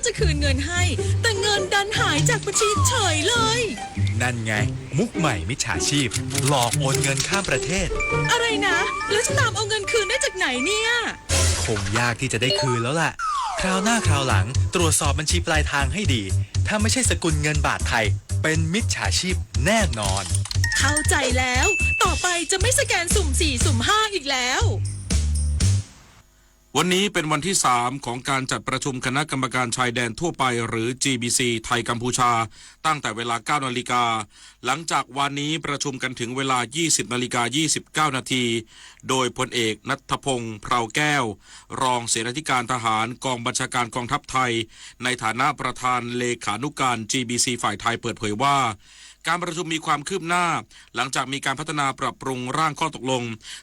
จะคืนเงินให้ แต่เงินดันหายจากบัญชีเฉยเลย นั่นไง มุกใหม่มิจฉาชีพ หลอกโอนเงินข้ามประเทศ อะไรนะ แล้วจะตามเอาเงินคืนได้จากไหนเนี่ย คงยากที่จะได้คืนแล้วล่ะ คราวหน้าคราวหลัง ตรวจสอบบัญชีปลายทางให้ดี ถ้าไม่ใช่สกุลเงินบาทไทย เป็นมิจฉาชีพแน่นอน เข้าใจแล้ว ต่อไปจะไม่สแกนสุ่มสี่ สุ่มห้า อีกแล้ว วันนี้เป็นวันที่ สาม ของการจัดประชุมคณะกรรมการชายแดนทั่วไปหรือ จีบีซี ไทยกัมพูชา ตั้งแต่เวลา เก้านาฬิกา หลังจากวานนี้ประชุมกันถึงเวลา ยี่สิบนาฬิกา ยี่สิบเก้านาที โดยพลเอกณัฐพงษ์ เพราแก้ว รองเสนาธิการทหารกองบัญชาการกองทัพไทย ในฐานะประธานเลขานุการ จีบีซี ฝ่ายไทยเปิดเผยว่า การประชุมมีความคืบหน้า หลังจากมีการพัฒนาปรับปรุงร่างข้อตกลง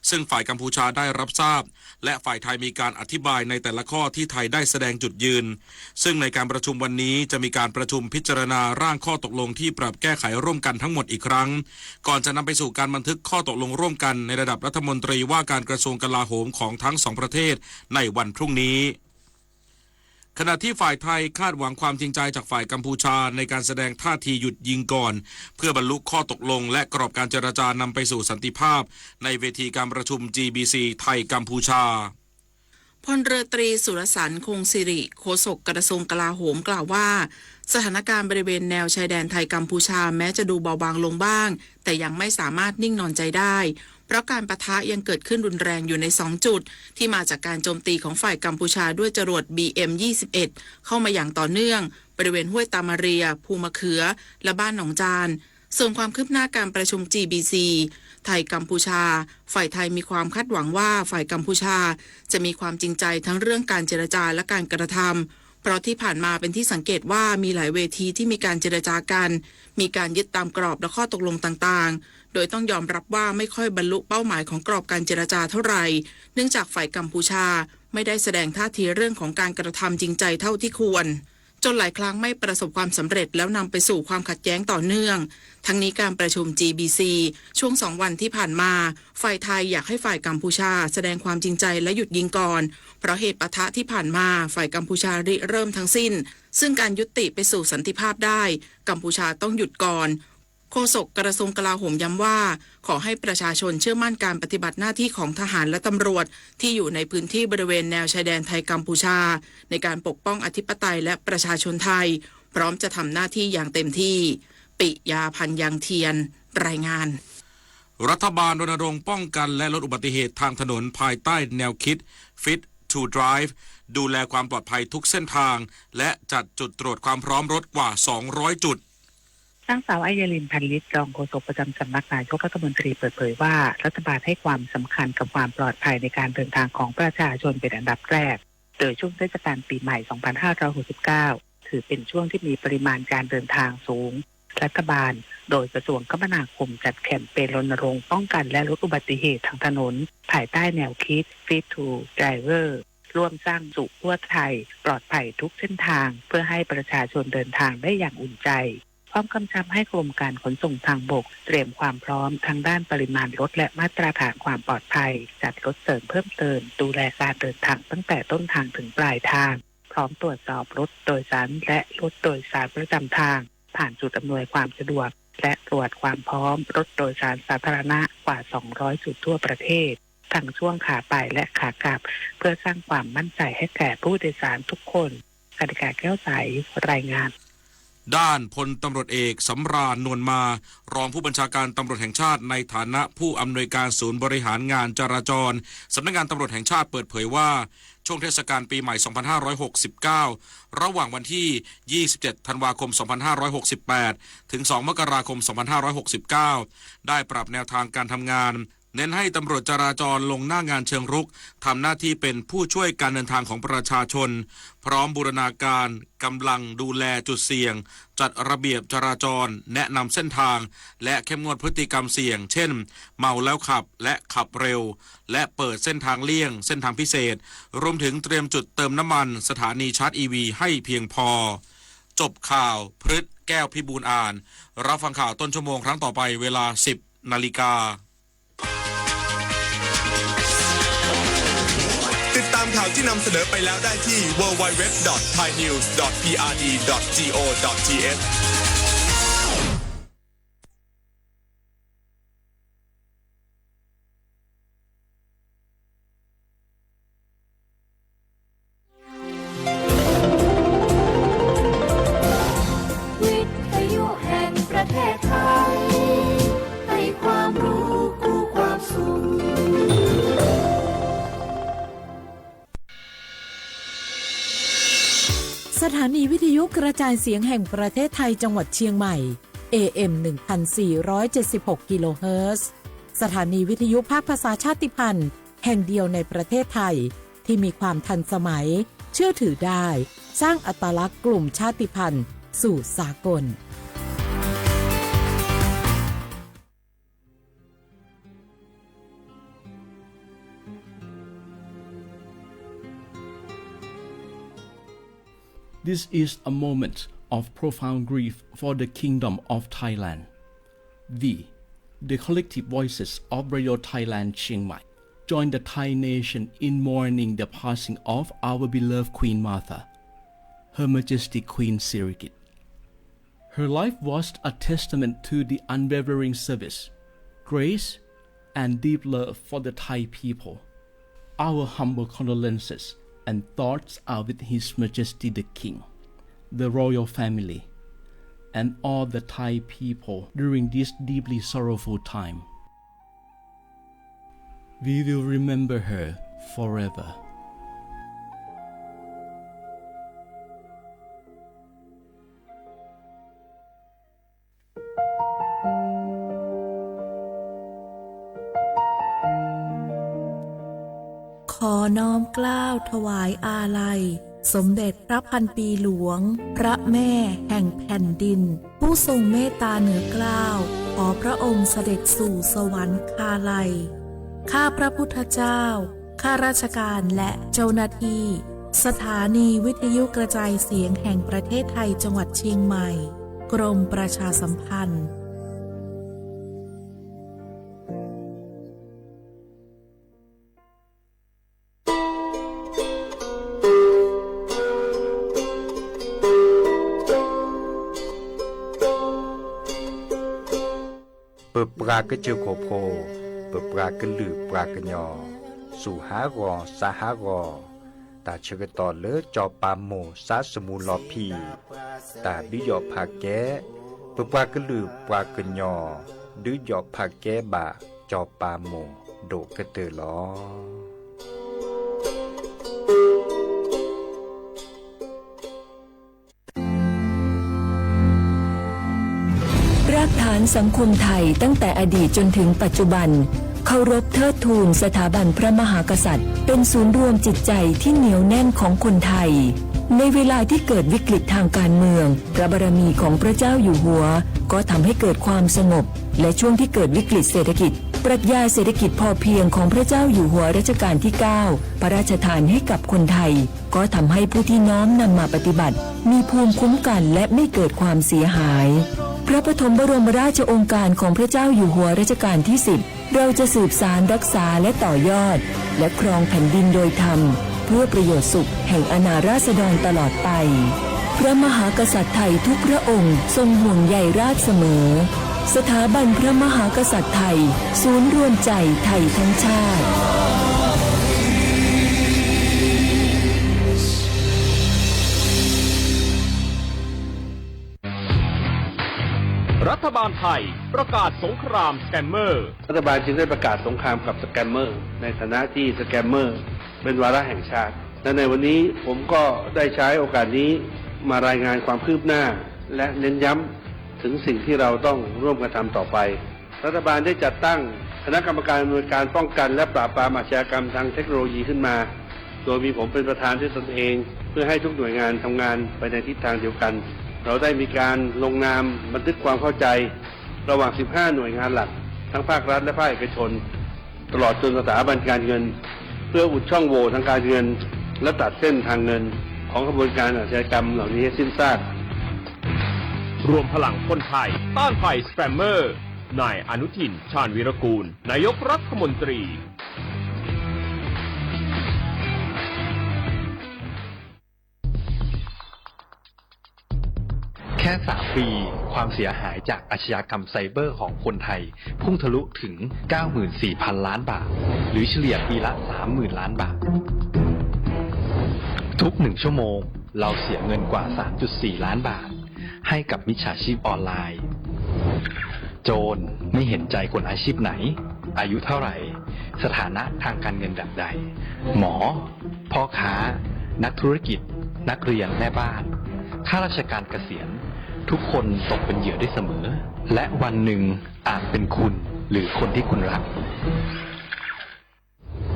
ซึ่งฝ่ายกัมพูชาได้รับทราบ และฝ่ายไทยมีการอธิบายในแต่ละข้อที่ไทยได้แสดงจุดยืน ซึ่งในการประชุมวันนี้จะมีการประชุมพิจารณาร่างข้อตกลงที่ปรับแก้ไขร่วมกันทั้งหมดอีกครั้ง ก่อนจะนำไปสู่การบันทึกข้อตกลงร่วมกันในระดับรัฐมนตรีว่าการกระทรวงกลาโหมของทั้งสองประเทศในวันพรุ่งนี้ ขณะที่ฝ่ายไทยคาดหวังความจริงใจจากฝ่ายกัมพูชาในการแสดงท่าทีหยุดยิงก่อน เพื่อบรรลุข้อตกลงและกรอบการเจรจานำไปสู่สันติภาพในเวทีการประชุม จีบีซี ไทยกัมพูชา พลเรือตรีสุรสันต์ คงสิริ โฆษกกระทรวงกลาโหมกล่าวว่า สถานการณ์บริเวณแนวชายแดนไทยกัมพูชาแม้จะดูเบาบางลงบ้าง แต่ยังไม่สามารถนิ่งนอนใจได้ เพราะการปะทะยังเกิดขึ้นรุนแรงอยู่ในสองจุด ที่มาจากการโจมตีของฝ่ายกัมพูชาด้วยจรวด บีเอ็มยี่สิบเอ็ด เข้ามาอย่างต่อเนื่อง บริเวณห้วยตามาเรีย ภูมะเขือ และบ้านหนองจาน ส่วนความคืบหน้าการประชุม จีบีซี ไทยกัมพูชา ฝ่ายไทยมีความคาดหวังว่าฝ่ายกัมพูชา จะมีความจริงใจทั้งเรื่องการเจรจาและการกระทำ เพราะที่ผ่านมาเป็นที่สังเกตว่ามีหลายเวทีที่มีการเจรจากัน มีการยึดตามกรอบและข้อตกลงต่างๆ โดยต้องยอมรับว่าไม่ค่อยบรรลุเป้าหมายของกรอบการเจรจาเท่าไหร่ เนื่องจากฝ่ายกัมพูชาไม่ได้แสดงท่าทีเรื่องของการกระทำจริงใจเท่าที่ควร จนหลายครั้งไม่ประสบความสำเร็จแล้วนำไปสู่ความขัดแย้งต่อเนื่อง ทั้งนี้การประชุม จีบีซี ช่วงสองวันที่ผ่านมา ฝ่ายไทยอยากให้ฝ่ายกัมพูชาแสดงความจริงใจและหยุดยิงก่อน เพราะเหตุปะทะที่ผ่านมาฝ่ายกัมพูชาริเริ่มทั้งสิ้น ซึ่งการยุติไปสู่สันติภาพได้ กัมพูชาต้องหยุดก่อน โฆษกกระทรวงกลาโหมย้ำว่า ขอให้ประชาชนเชื่อมั่นการปฏิบัติหน้าที่ของทหารและตำรวจ ที่อยู่ในพื้นที่บริเวณแนวชายแดนไทยกัมพูชา ในการปกป้องอธิปไตยและประชาชนไทย พร้อมจะทำหน้าที่อย่างเต็มที่ ปิยา พันยังเทียน รายงาน รัฐบาลรณรงค์ป้องกันและลดอุบัติเหตุทางถนนภายใต้แนวคิด Fit to Drive ดูแลความปลอดภัยทุกเส้นทาง และจัดจุดตรวจความพร้อมรถกว่า สองร้อย จุด นางสาว อัญญาลิน พานิช รองโฆษกประจำสำนักนายกรัฐมนตรีเปิดเผยว่า รัฐบาลให้ความสำคัญกับความปลอดภัยในการเดินทางของประชาชนเป็นอันดับแรก โดยช่วงเทศกาลปีใหม่ สองพันห้าร้อยหกสิบเก้า ถือเป็นช่วงที่มีปริมาณการเดินทางสูง รัฐบาล โดยกระทรวงคมนาคมจัดแคมเปญรณรงค์ป้องกันและลดอุบัติเหตุทางถนน ภายใต้แนวคิด Fit to Driver ร่วมสร้างสุขทั่วไทย ปลอดภัยทุกเส้นทาง เพื่อให้ประชาชนเดินทางได้อย่างอุ่นใจ พร้อมกำชับให้กรมการขนส่งทางบกเตรียมความพร้อมทั้งด้านปริมาณรถและมาตรฐานความปลอดภัย จัดรถเสริมเพิ่มเติม ดูแลการเดินทางตั้งแต่ต้นทางถึงปลายทาง พร้อมตรวจสอบรถโดยสารและรถโดยสารประจำทาง ผ่านจุดอำนวยความสะดวก และตรวจความพร้อมรถโดยสารสาธารณะกว่า สองร้อย จุดทั่วประเทศ ทั้งช่วงขาไปและขากลับ เพื่อสร้างความมั่นใจให้แก่ผู้โดยสารทุกคน กนิกา แก้วใส รายงาน ด้านพลตำรวจเอก สำราญ นวลมา รองผู้บัญชาการตำรวจแห่งชาติ ในฐานะผู้อำนวยการศูนย์บริหารงานจราจร สำนักงานตำรวจแห่งชาติเปิดเผยว่า ช่วงเทศกาลปีใหม่ สองพันห้าร้อยหกสิบเก้า ระหว่างวันที่ ยี่สิบเจ็ด ธันวาคม สองพันห้าร้อยหกสิบแปด ถึง สอง มกราคม สองพันห้าร้อยหกสิบเก้า ได้ปรับแนวทางการทำงาน เน้นให้ตำรวจจราจรลงหน้างานเชิงรุก ทำหน้าที่เป็นผู้ช่วยการเดินทางของประชาชน พร้อมบูรณาการกำลังดูแลจุดเสี่ยง จัดระเบียบจราจร แนะนำเส้นทาง และเข้มงวดพฤติกรรมเสี่ยง เช่น เมาแล้วขับ และขับเร็ว และเปิดเส้นทางเลี่ยง เส้นทางพิเศษ รวมถึงเตรียมจุดเติมน้ำมัน สถานีชาร์จอีวีให้เพียงพอ จบข่าว พฤษ แก้วพิบูลย์อ่าน รับฟังข่าวต้นชั่วโมงครั้งต่อไปเวลา สิบนาฬิกา ติดตาม ข่าวที่นำเสนอไปแล้วได้ที่ ดับเบิลยู ดับเบิลยู ดับเบิลยู ดอท ไทยนิวส์ ดอท พีอาร์ดี ดอท จี โอ ดอท ที เอช วิทยุแห่งประเทศไทย ให้ความรู้คู่ความสุข สถานีวิทยุกระจายเสียงแห่งประเทศไทยจังหวัดเชียงใหม่ เอ เอ็ม หนึ่งพันสี่ร้อยเจ็ดสิบหก กิโลเฮิรตซ์ สถานีวิทยุภาคภาษาชาติพันธุ์แห่งเดียวในประเทศไทย ที่มีความทันสมัย เชื่อถือได้ สร้างอัตลักษณ์กลุ่มชาติพันธุ์สู่สากล This is a moment of profound grief for the Kingdom of Thailand. We, the collective voices of Radio Thailand Chiang Mai, join the Thai nation in mourning the passing of our beloved Queen Mother, Her Majesty Queen Sirikit. Her life was a testament to the unwavering service, grace, and deep love for the Thai people. Our humble condolences and thoughts are with His Majesty the King, the royal family, and all the Thai people during this deeply sorrowful time. We will remember her forever. ขอน้อมเกล้าถวายอาลัย สมเด็จพระพันปีหลวง พระแม่แห่งแผ่นดิน ผู้ทรงเมตตาเหนือเกล้า ขอพระองค์เสด็จสู่สวรรคาลัย ข้าพระพุทธเจ้า ข้าราชการและเจ้าหน้าที่ สถานีวิทยุกระจายเสียงแห่งประเทศไทยจังหวัดเชียงใหม่ กรมประชาสัมพันธ์ ပပှၤကစၢၢ်ခိၣ်ဖိ, ပပှၤကလုာ်ပှၤကညီ, စူၢ်ဟးဂီၤ စါဟးဂီၤ, တၢ်ဆၢကတီၢ်လၢစီၤပၤမိၢ်စါစမူလီၤဖံး, တၢ်ဒုးယီၣ်ဖးကဲ, ပပှၤကလုာ်ပှၤကညီ, ဒုးယီၣ်ဖးကဲဘၣ်စီၤပၤမိၢ်ဒိၣ်ကတၢၢ်လီၤ. รากฐานสังคมไทยตั้งแต่อดีตจนถึงปัจจุบัน เคารพเทิดทูนสถาบันพระมหากษัตริย์ เป็นศูนย์รวมจิตใจที่เหนียวแน่นของคนไทย ในเวลาที่เกิดวิกฤตทางการเมือง พระบารมีของพระเจ้าอยู่หัว ก็ทำให้เกิดความสงบ และช่วงที่เกิดวิกฤตเศรษฐกิจ ปรัชญาเศรษฐกิจพอเพียงของพระเจ้าอยู่หัวรัชกาลที่เก้า พระราชทานให้กับคนไทย ก็ทำให้ผู้ที่น้อมนำมาปฏิบัติ มีภูมิคุ้มกันและไม่เกิดความเสียหาย พระปฐมบรมราชโองการของพระเจ้าอยู่หัวรัชกาลที่สิบ เราจะสืบสานรักษาและต่อยอด และครองแผ่นดินโดยธรรม เพื่อประโยชน์สุขแห่งอาณาราษฎรตลอดไป พระมหากษัตริย์ไทยทุกพระองค์ทรงห่วงใยราษฎรเสมอ สถาบันพระมหากษัตริย์ไทย ศูนย์รวมใจไทยทั้งชาติ รัฐบาลไทยประกาศสงครามสแกมเมอร์ รัฐบาลจึงได้ประกาศสงครามกับสแกมเมอร์ ในฐานะที่สแกมเมอร์เป็นวาระแห่งชาติ และในวันนี้ผมก็ได้ใช้โอกาสนี้มารายงานความคืบหน้า และเน้นย้ำถึงสิ่งที่เราต้องร่วมกันทำต่อไป รัฐบาลได้จัดตั้งคณะกรรมการอำนวยการป้องกันและปราบปรามอาชญากรรมทางเทคโนโลยีขึ้นมา โดยมีผมเป็นประธานด้วยตนเอง เพื่อให้ทุกหน่วยงานทำงานไปในทิศทางเดียวกัน เราได้มีการลงนามบันทึกความเข้าใจ ระหว่าง สิบห้า หน่วยงานหลัก ทั้งภาครัฐและภาคเอกชน ตลอดจนสถาบันการเงิน เพื่ออุดช่องโหว่ทางการเงิน และตัดเส้นทางเงิน ของขบวนการอาชญากรรมเหล่านี้ให้สิ้นซาก รวมพลังคนไทย ต้านภัยสแกมเมอร์ นายอนุทิน ชาญวีรกูล นายกรัฐมนตรี ส แค่สามปี ความเสียหายจากอาชญากรรมไซเบอร์ของคนไทย พุ่งทะลุถึง เก้าหมื่นสี่พันล้านบาท หรือเฉลี่ยปีละ สามหมื่นล้านบาท ทุกหนึ่งชั่วโมง เราเสียเงินกว่า สามจุดสี่ล้านบาท ให้กับมิจฉาชีพออนไลน์ โจรไม่เห็นใจคนอาชีพไหน อายุเท่าไหร่ สถานะทางการเงินแบบใด หมอ พ่อค้า นักธุรกิจ นักเรียน แม่บ้าน ข้าราชการเกษียณ ทุกคนตกเป็นเหยื่อได้เสมอ และวันหนึ่งอาจเป็นคุณหรือคนที่คุณรัก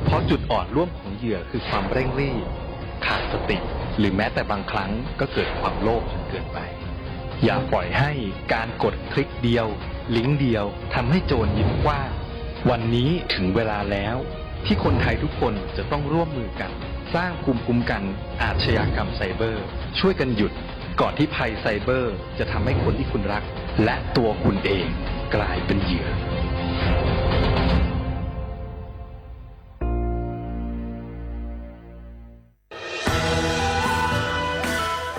เพราะจุดอ่อนร่วมของเหยื่อคือความเร่งรีบ ขาดสติ หรือแม้แต่บางครั้งก็เกิดความโลภจนเกินไป อย่าปล่อยให้การกดคลิกเดียว ลิงก์เดียว ทำให้โจรยิ้มกว้าง วันนี้ถึงเวลาแล้ว ที่คนไทยทุกคนจะต้องร่วมมือกัน สร้างภูมิคุ้มกันอาชญากรรมไซเบอร์ ช่วยกันหยุด ก่อนที่ภัยไซเบอร์จะทำให้คนที่คุณรัก และตัวคุณเองกลายเป็นเหยื่อ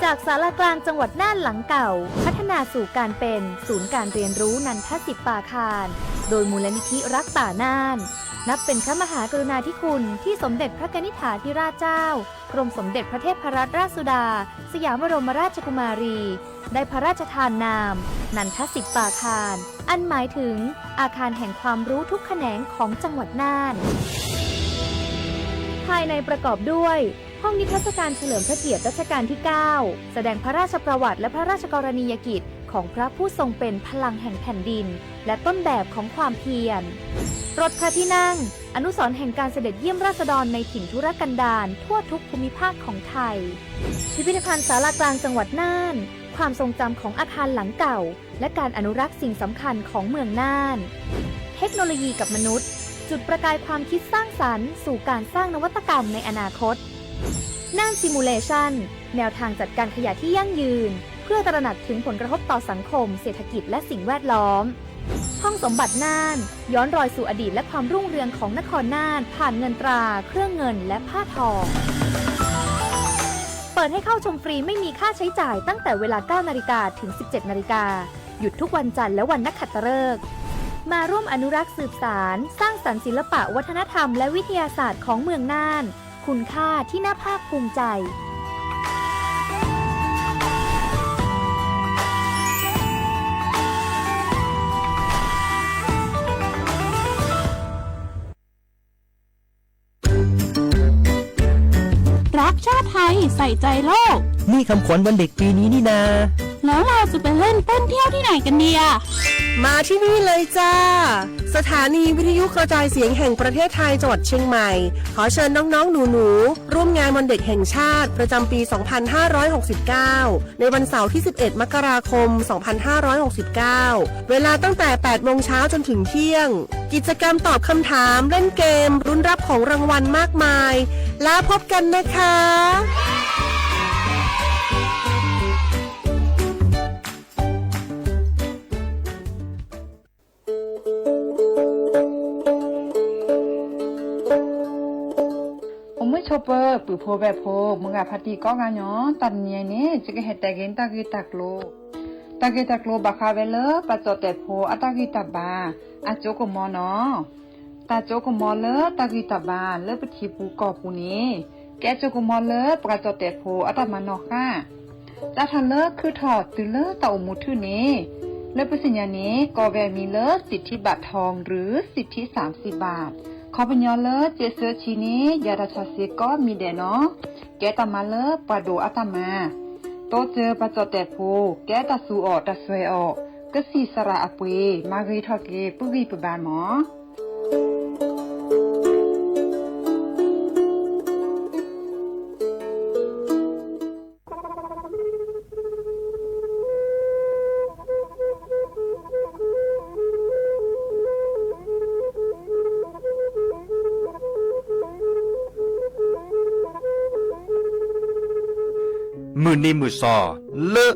จากศาลากลางจังหวัดน่านหลังเก่า พัฒนาสู่การเป็นศูนย์การเรียนรู้นันทสิปปาคาร โดยมูลนิธิรักป่าน่าน นับเป็นพระมหากรุณาธิคุณที่สมเด็จพระกนิษฐาธิราชเจ้า กรมสมเด็จพระเทพรัตนราชสุดา สยามบรมราชกุมารี ได้พระราชทานนาม นันทสิปปาคาร อันหมายถึงอาคารแห่งความรู้ทุกแขนงของจังหวัดน่าน ภายในประกอบด้วย ห้องนิทรรศการเฉลิมพระเกียรติรัชกาลที่ เก้า แสดงพระราชประวัติและพระราชกรณียกิจของพระผู้ทรงเป็นพลังแห่งแผ่นดิน และต้นแบบของความเพียร รถพระที่นั่ง อนุสรณ์แห่งการเสด็จเยี่ยมราษฎรในถิ่นทุรกันดารทั่วทุกภูมิภาคของไทย พิพิธภัณฑ์ศาลากลางจังหวัดน่าน ความทรงจำของอาคารหลังเก่า และการอนุรักษ์สิ่งสำคัญของเมืองน่าน เทคโนโลยีกับมนุษย์ จุดประกายความคิดสร้างสรรค์สู่การสร้างนวัตกรรมในอนาคต น่าน Simulation แนวทางจัดการขยะที่ยั่งยืน เพื่อตระหนักถึงผลกระทบต่อสังคม เศรษฐกิจ และสิ่งแวดล้อม ห้องสมบัติน่าน ย้อนรอยสู่อดีตและความรุ่งเรืองของนครน่าน ผ่านเงินตรา เครื่องเงิน และผ้าทอ เปิดให้เข้าชมฟรีไม่มีค่าใช้จ่ายตั้งแต่เวลา เก้า นาฬิกา ถึง สิบเจ็ด นาฬิกา หยุดทุกวันจันทร์และวันนักขัตฤกษ์ มาร่วมอนุรักษ์สืบสาน สร้างสรรค์ศิลปะวัฒนธรรมและวิทยาศาสตร์ของเมืองน่าน คุณค่าที่น่าภาคภูมิใจ รักชาติไทย ใส่ใจโลก นี่คำขวัญวันเด็กปีนี้นี่นา แล้วเราจะไปเล่นเต้นเที่ยวที่ไหนกันดีอะ มาที่นี่เลยจ้า สถานีวิทยุกระจายเสียงแห่งประเทศไทยจังหวัดเชียงใหม่ ขอเชิญน้องๆ หนูๆ ร่วมงานวันเด็กแห่งชาติประจำปี สองพันห้าร้อยหกสิบเก้า ในวันเสาร์ที่ สิบเอ็ด มกราคม สองพันห้าร้อยหกสิบเก้า เวลาตั้งแต่ แปดโมงเช้าจนถึงเที่ยง กิจกรรมตอบคำถาม เล่นเกม ลุ้นรับของรางวัลมากมาย แล้วพบกันนะคะ အိၣ်မုာ်ဆိးပၢၤ ပုၢ်ဖိဝဲၢ်ဖိ မုၢ်ဂၤဖါတံၢ်ကိးဂၤညီ တနံၤအံၤန့ၣ် ယကဟဲတဲဂ့ၤတၢ်ဂ့ၢ်တၢ်ကျိၤ တၢ်ဂ့ၢ်တၢ်ကျိၤဘၣ်ဃးဝဲလၢ ပှၤကၠီၣ်တဲာ်ဖိအတၢ်ဂံၢ်တၢ်ဘါ အကၠိကမီၤနီၤ တၢ်ကၠိကမီၤလၢတၢ်ဂံၢ်တၢ်ဘါလၢပထံပူၤကီၢ်ပူၤန့ၣ် ကဲကၠိကမီၤလၢပှၤကၠီၣ်တဲာ်ဖိအတၢ်မၤနီၣ်ဃာ် စးထီၣ်လၢခုထီၣ်တုၤလၢတၢ်အိၣ်မူထူၣ်န့ၣ် လၢပသ့ၣ်ညါန့ၣ် ကိးဝဲအမံၤလၢ สิทธิบัตรทอง หรือ สิทธิสามสิบบาท ခီပညီလၢ စ့းစၢဆံန့ၣ် ယၤတၢ်ဆၢစ့ကီးမံၤဒဲးနီၤ ကဲတၢ်မၤလၢပှၤဒိးအတၢ်မၤ တိစၢၤပှၤကၠီၣ်တဲာ်ဖိ ကဲတၢ်သူအီၤတၢ်စွဲအီၤ ကစံၣ်စရၤအပှ့ၤ မၤဂ့ၤထီၣ်က့ၤပုၢ်ဂံၢ်ပဘါမး မုၢ်နံၤမုၢ်သီ လၢ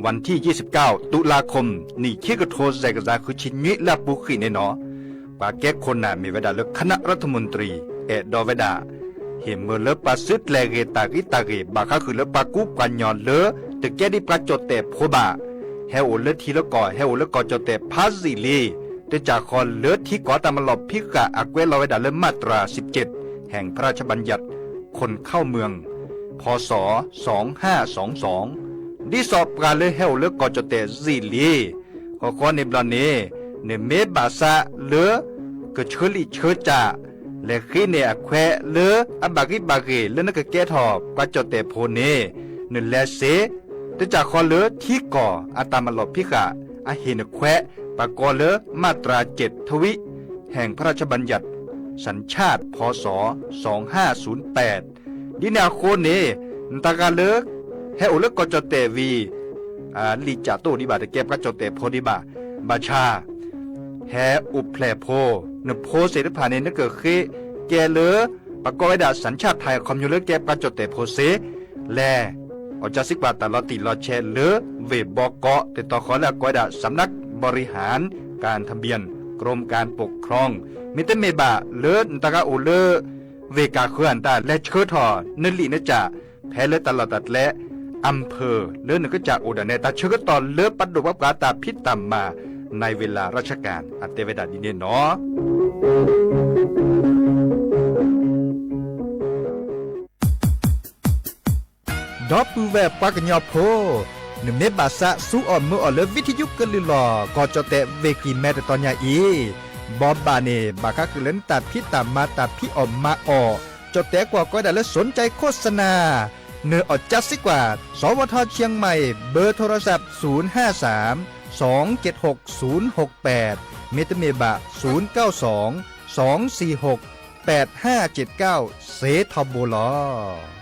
วันที่ยี่สิบเก้า ตุลาคม နံၣ်ခံကထိ စဲးကစၢ် ဃုဆံနွံ လၢအပူၤကွံာ်န့ၣ်နီၤ ပှၤကဲခိၣ်နၢ်မ့ၢ်ဝဲဒၣ်လၢ คณะรัฐมนตรี အဲၣ်ဒိးဝဲဒၣ် ဟ့ၣ်မၢလၢပှၤစုကျဲၤဂ့ၤတၢ်ဂံၢ်တၢ်ဂ့ၤ ဘၣ်ဃးဃုာ်လၢပှၤကူပှၤကညီလၢ တကဲဒ်ပှၤကၠီၣ်တဲၣ်ဖိဘၣ်, ဟဲအိၣ်လၢထံလၢကီၢ် ဟဲအိၣ်လၢကီၢ်ကၠီၣ်တဲၣ်ဖးယံာ်လံ, တကးဃီလၢထံကီၢ်တၢ်မၤလီၢ်ဖံးဃာ်အကွဲးလီၤဝဲဒၣ်လၢ มาตราสิบเจ็ด แห่งพระราชบัญญัติคนเข้าเมือง พ.ศ. สองห้าสองสอง ဒ်သိးပှၤလၢဟဲအိၣ်လၢကီၢ်ကၠီၣ်တဲၣ်ယံာ်လံ ဃီဃီန့ၣ်ဘျီန့ၣ် နမ့ၢ်ဘၣ်ဆၣ်လၢ ကဆၢလံာ်ဆၢကၠၢ် လဲၤဃ့န့ၢ်အခွဲးလၢအဘၣ်ဂံၢ်ဘၣ်ဂ့ၤလၢနကကဲထီၣ်ပှၤကၠီၣ်တဲၣ်ဖိန့ၣ် နလဲၤစ့ တကးဃီလၢထံကီၢ်အတၢ်မၤလီၢ်ဖံးဃာ် အဟ့ၣ်နခွဲး ပှၤကိးလၢ มาตราเจ็ดทวี แห่งพระราชบัญญัติสัญชาติ พ.ศ. สองห้าศูนย์แปด ဒ်န့ၣ်အဃိန့ၣ် နတၢ်ဂၤလၢ ဟဲအိၣ်လၢကီၢ်ကၠီၣ်တဲၣ်ဝံၤ လံာ်ကၠၢ်တအိၣ်ဒံးဘၣ် တကဲပှၤကၠီၣ်တဲၣ်ဖိဒံးဘၣ်, ဘၣ်ဆၣ် ဟဲအိၣ်ဖျဲၣ်ဖိ, နဖိသ့ၣ်တဖၣ်န့ၣ် နကဃ့ကဲလၢ ပှၤကိးဝဲဒၣ် สัญชาติไทย ခီဖျိလၢကဲပှၤကၠီၣ်တဲၣ်ဖိစ့ၢ်, လဲၤ အီၣ်ကၢစံကွၢ်တၢ်လီၤတံၢ်လီၤဆဲးလၢ ဝ့ၢ်ဘီကီး တတီၤဃီလၢအကိးဝဲဒၣ် สำนักบริหารการทะเบียน กรมการปกครอง မ့တမ့ၢ်ဘၣ်လၢနတၢ်ဂၤအိၣ်လၢ ဝ့ၢ်ကၢ်ဃၢၤအတၢ်လဲၤဆှၢထီၣ် နလံာ်နကၠၢ် ဖဲလၢတၢ်လီၢ်တၢ်ကျဲ อำเภอ လၢနကစၢ်အိၣ်ဒၣ်နဲ တၢ်ဆၢကတီၢ်လၢပဒိၣ်ပှၤပှၤတၢ်ဖံးတၢ်မၤ ในเวลาราชการ အတဲဝဲဒၣ်ဒ်န့ၣ်နီၤ. ဒီပုၢ်ဝဲၢ်ပှၤကညီဖိ, နမ့ၢ်ဘၣ်ဆၣ်စူးအီၣ်မုာ်အီၣ်လၢ ဝံထယုကလုၢ်လီၢ် ကီၢ်ကၠီၣ်တဲၣ်ဝ့ၢ်ကံၢ်မဲ တတီၤညါအံၤ, ဘီဘၣ်န့ၣ် ဘၣ်ဃးဃုာ်လၢနတၢ်ဖံးတၢ်မၤတၢ်ဖံးအီၣ်မၤအီၣ်, ကၠီၣ်တဲၣ်ကွၢ်ကိးဝဲဒၣ်လၢ สนใจโฆษณา နအီၣ်ကၢစံကွၢ် สวท.เชียงใหม่ เบอร์โทรศัพท์ ศูนย์ห้าสามสองเจ็ดหกศูนย์หกแปด မ့တမ့ၢ်ဘၣ် ศูนย์เก้าสองสองสี่หกแปดห้าเจ็ดเก้า စ့ထီဘိလီၤ.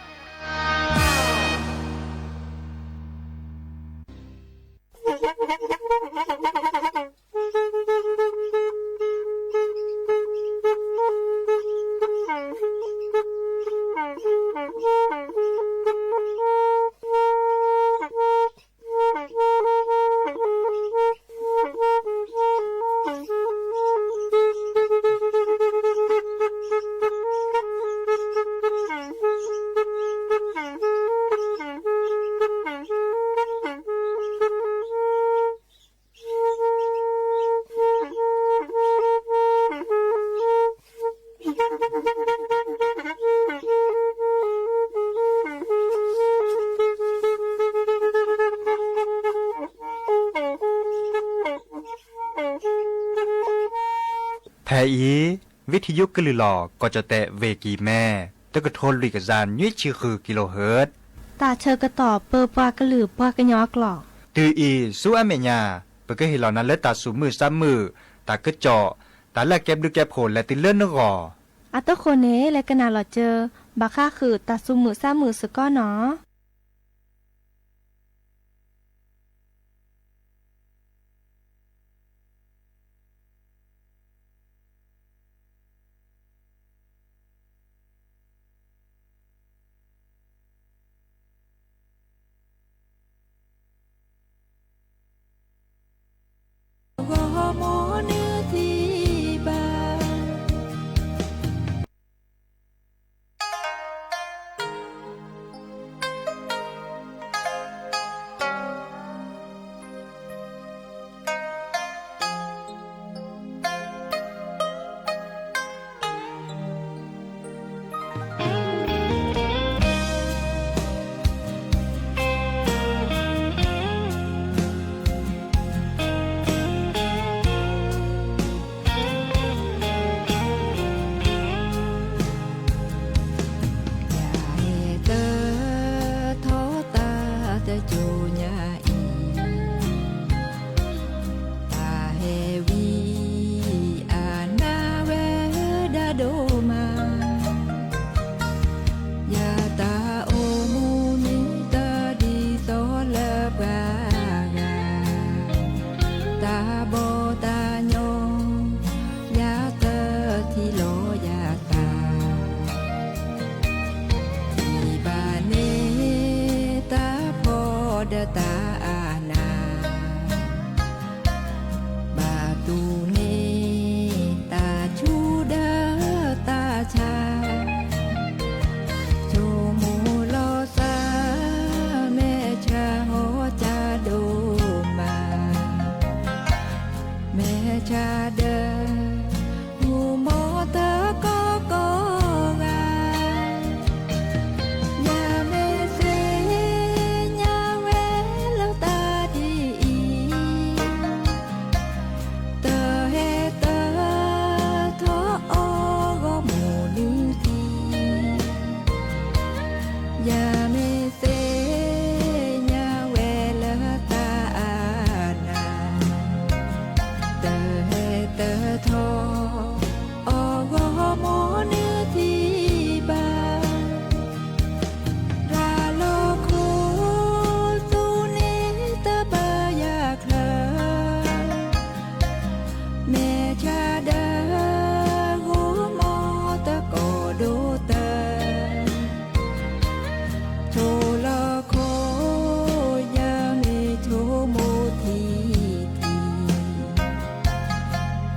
ဖဲအံၤ ဝံထယုကလုၢ်လီၢ် ကီၢ်ကၠီၣ်တဲၣ်ဝ့ၢ်ကံၢ်မဲ တကထိလွံၢ်ကယၤနွံဆံဃု kilohertz တၢ်ဆၢကတီၢ်ပၢပှၤကလုာ်ပှၤကညီအကျိာ်. တုၤအံၤဆူအမဲာ်ညါ ပကဟ့ၣ်လီၤနၤလၢတၢ်သူၣ်မုာ်သးမုာ်, တၢ်ကစီၣ်, တၢ်လၢအကဲဘျုးကဲဖှိၣ်လဲၤတုၤလၢနဂီၢ်. အတဃိန့ၣ် လဲၤကနၣ်လီၤစၢၤ ဘၣ်ဃးဃုာ်တၢ်သူၣ်မုာ်သးမုာ်စ့ၢ်ကီးနီၤ. ယဟဲတထီသးတကၠိညါအံၤ, တၢ်ဟဲဝံအနၢ်ဝဲဒၣ်ဒိၣ်မး, ယတၢ်အိၣ်မူန့ၣ်တဒ်သိးလၢပှၤဂၤ, တၢ်ဘီၣ်တၢ်ညီ ယတထံၣ်လီၤယသး, ထံၣ်ဘၣ်န့ၣ်တၢ်ဖှီၣ်ဒီးတၢ် မဲာ်ဆှးဒၢ မူမီၢ်သကိးကိးဂၤ, ယမ့ၢ်သ့ၣ်ညါဝဲလၢတၢ်ဒ်အံၤ, တဟဲတထီၣ်အီၤဂီၢ်မုၢ်နုၤထံ, ယမ့ၢ်သ့ၣ်ညါဝဲလၢတၢ်အနၢ်, တဟဲတထီၣ်အီၤဂီၢ်မုၢ်နုၤထံဘၣ်. ရၤလီၤခိၣ်သူန့ၣ်တဘၣ်ယၤချၢ, မဲာ်ဆှးဒၢ ဂီၢ်မီၢ်သကိးဒိၣ်တၢ, ဆိလီၤခိၣ် ယမ့ၢ်ဆိကမိၣ်ထံထံ,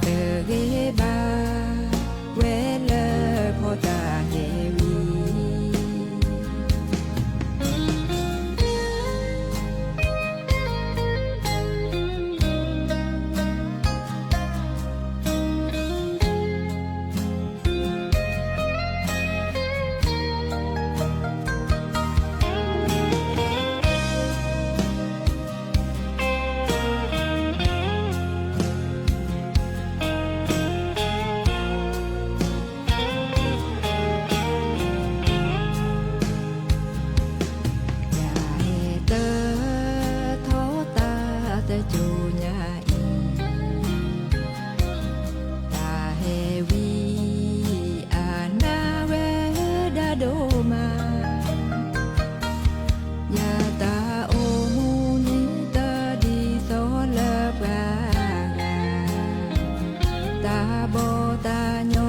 တဂ့ၤဘၣ်ဝဲလၢဖီတၢ်ဟဲဝံၤ ယဟဲတထီၣ်တၢ်တစိၤညါအံၤ, တၢ်ဟဲဝံအနၢ်ဝဲဒၣ်ဒိၣ်မး, ယတၢ်အိၣ်မူန့ၣ်တဒ်သိးလၢပှၤဂၤ, တၢ်ဘီၣ်တၢ်ညီ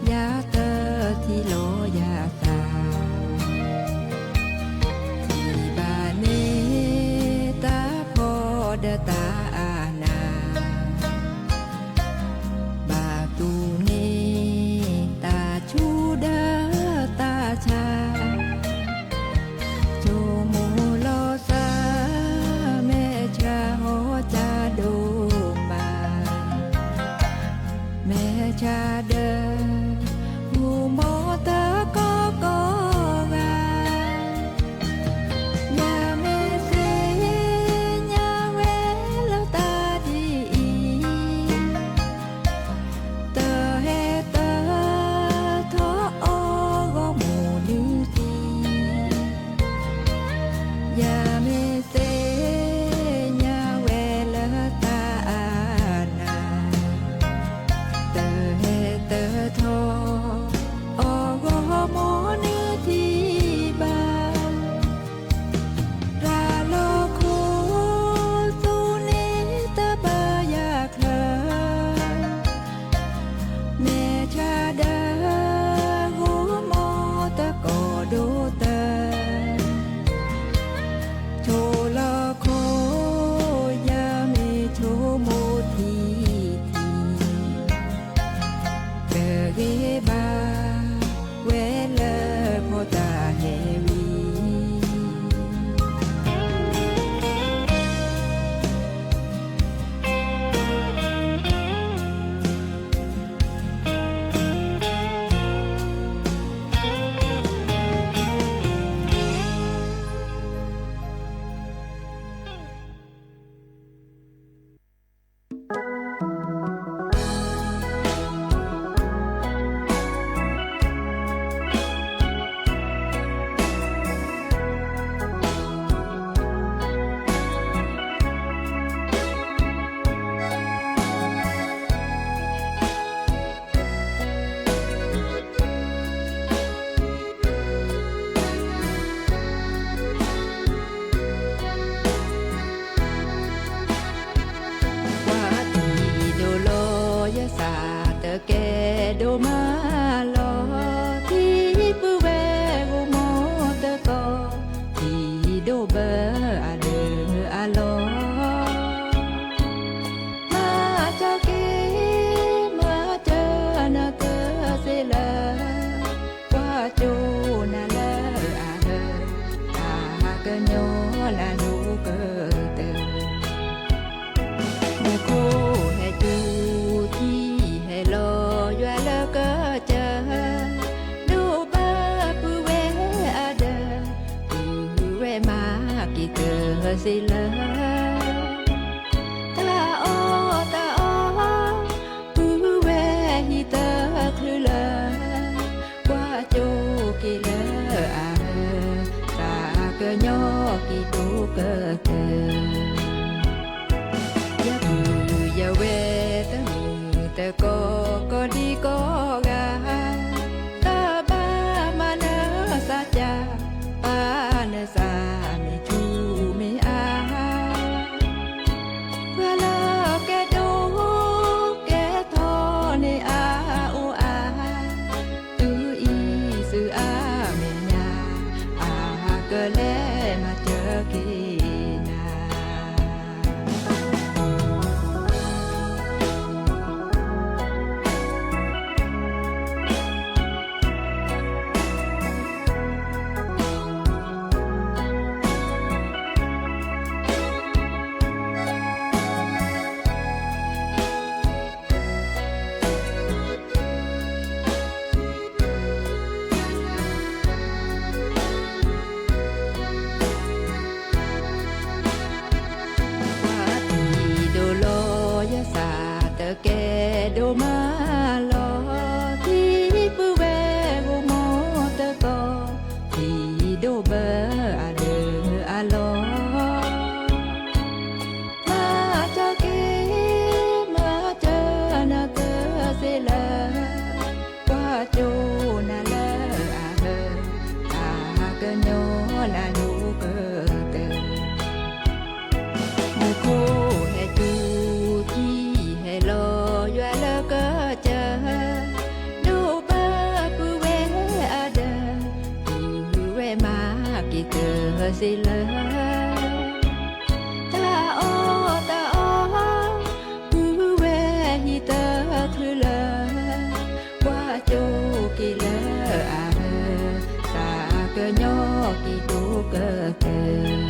ယတထံၣ်လီၤယသး, ထံၣ်ဘၣ်န့ၣ်တၢ်ဖှီၣ်ဒီးတၢ်အနၢ်, ဘၣ်တူၢ်န့ၢ်တၢ်ဆူၣ်ဒီးတၢ်ဆါ, ဆိကမိၣ်လီၤသး မဲာ်ဆှးဟီၣ်ကၢ်ဒိၣ်မး, မဲာ်ဆှးဒၢ မူမီၢ်သကိးကိးဂၤ, ယမ့ၢ်သ့ၣ်ညါဝဲလၢတၢ်ဒ်အံၤ, တဟဲတထီၣ်အီၤဂီၢ်မုၢ်နုၤထံ, ယမ့ၢ်သ့ၣ်ညါဝဲလၢတၢ်အနၢ်, တဟဲတထီၣ်အီၤဂီၢ်မုၢ်နုၤထံဘၣ်. ရၤလီၤခိၣ်သူန့ၣ်တဘၣ်ယၤချၢ, မဲာ်ဆှးဒၢ ဂီၢ်မီၢ်သကိးဒိၣ်တၢ, ဆိလီၤခိၣ် ယမ့ၢ်ဆိကမိၣ်ထံထံ, တဂ့ၤဘၣ်ဝဲလၢဖီတၢ်ဟဲဝံၤ က့ၤတၢ်စ့လၢ တၢ်အီၣ်တၢ်အီ ပုၢ်ဝဲၢ်ဟံၣ်တချုးလၢ ကွၢ်ကၠိက့ၤလၢအ သးကညီၤက့ၤဒိၣ်ကတၢၢ် ယပုၢ်ယဝဲၢ်တမုာ်တကိး ကိးဒံကိးဂၤ တဘၣ်မၤနၢၤသးကၢ် ပာ်နသးမ့ၢ်ဆူၣ်မ့ၢ်အါ ပှၤလၢကဲဒိၣ်ကဲထီန့ၣ်အအိၣ်အါ တုၤအံၤသုအါမဲာ်ညါ အကလဲၤမၤစၢၤက့ၤနၤ ပှၤတံၤဒိၣ်လီၤယသးတကဲဒိၣ်မးလီၤ ထံပုၢ်ဝဲၢ်ဂိၢ်မီၢ်တသီ ထံဒိၣ်ဘၢအဒၢအလီၢ် မၤစၢၤက့ၤ မၤစၢၤနၤတၢ်စ့လၢ ကွၢ်ကၠိနၤလၢအဟၢ အကညီနၤဒိၣ်ကတၢၢ် မူခိၣ်ဟဲတုၤ ထံဟဲလီၤယွၤလၢကစၢၢ် ဒိၣ်ဘၢပုၢ်ဝဲၢ်အဒၢ ပုၢ်ဝဲၢ်မၤက့ၤတၢ်စ့လၢ တၢ်အီၣ်တၢ်အီ ပုၢ်ဝဲၢ်ဟံၣ်တချုးလၢ ကွၢ်ကၠိက့ၤလၢအဟၢ သးကညီၤက့ၤဒိၣ်ကတၢၢ်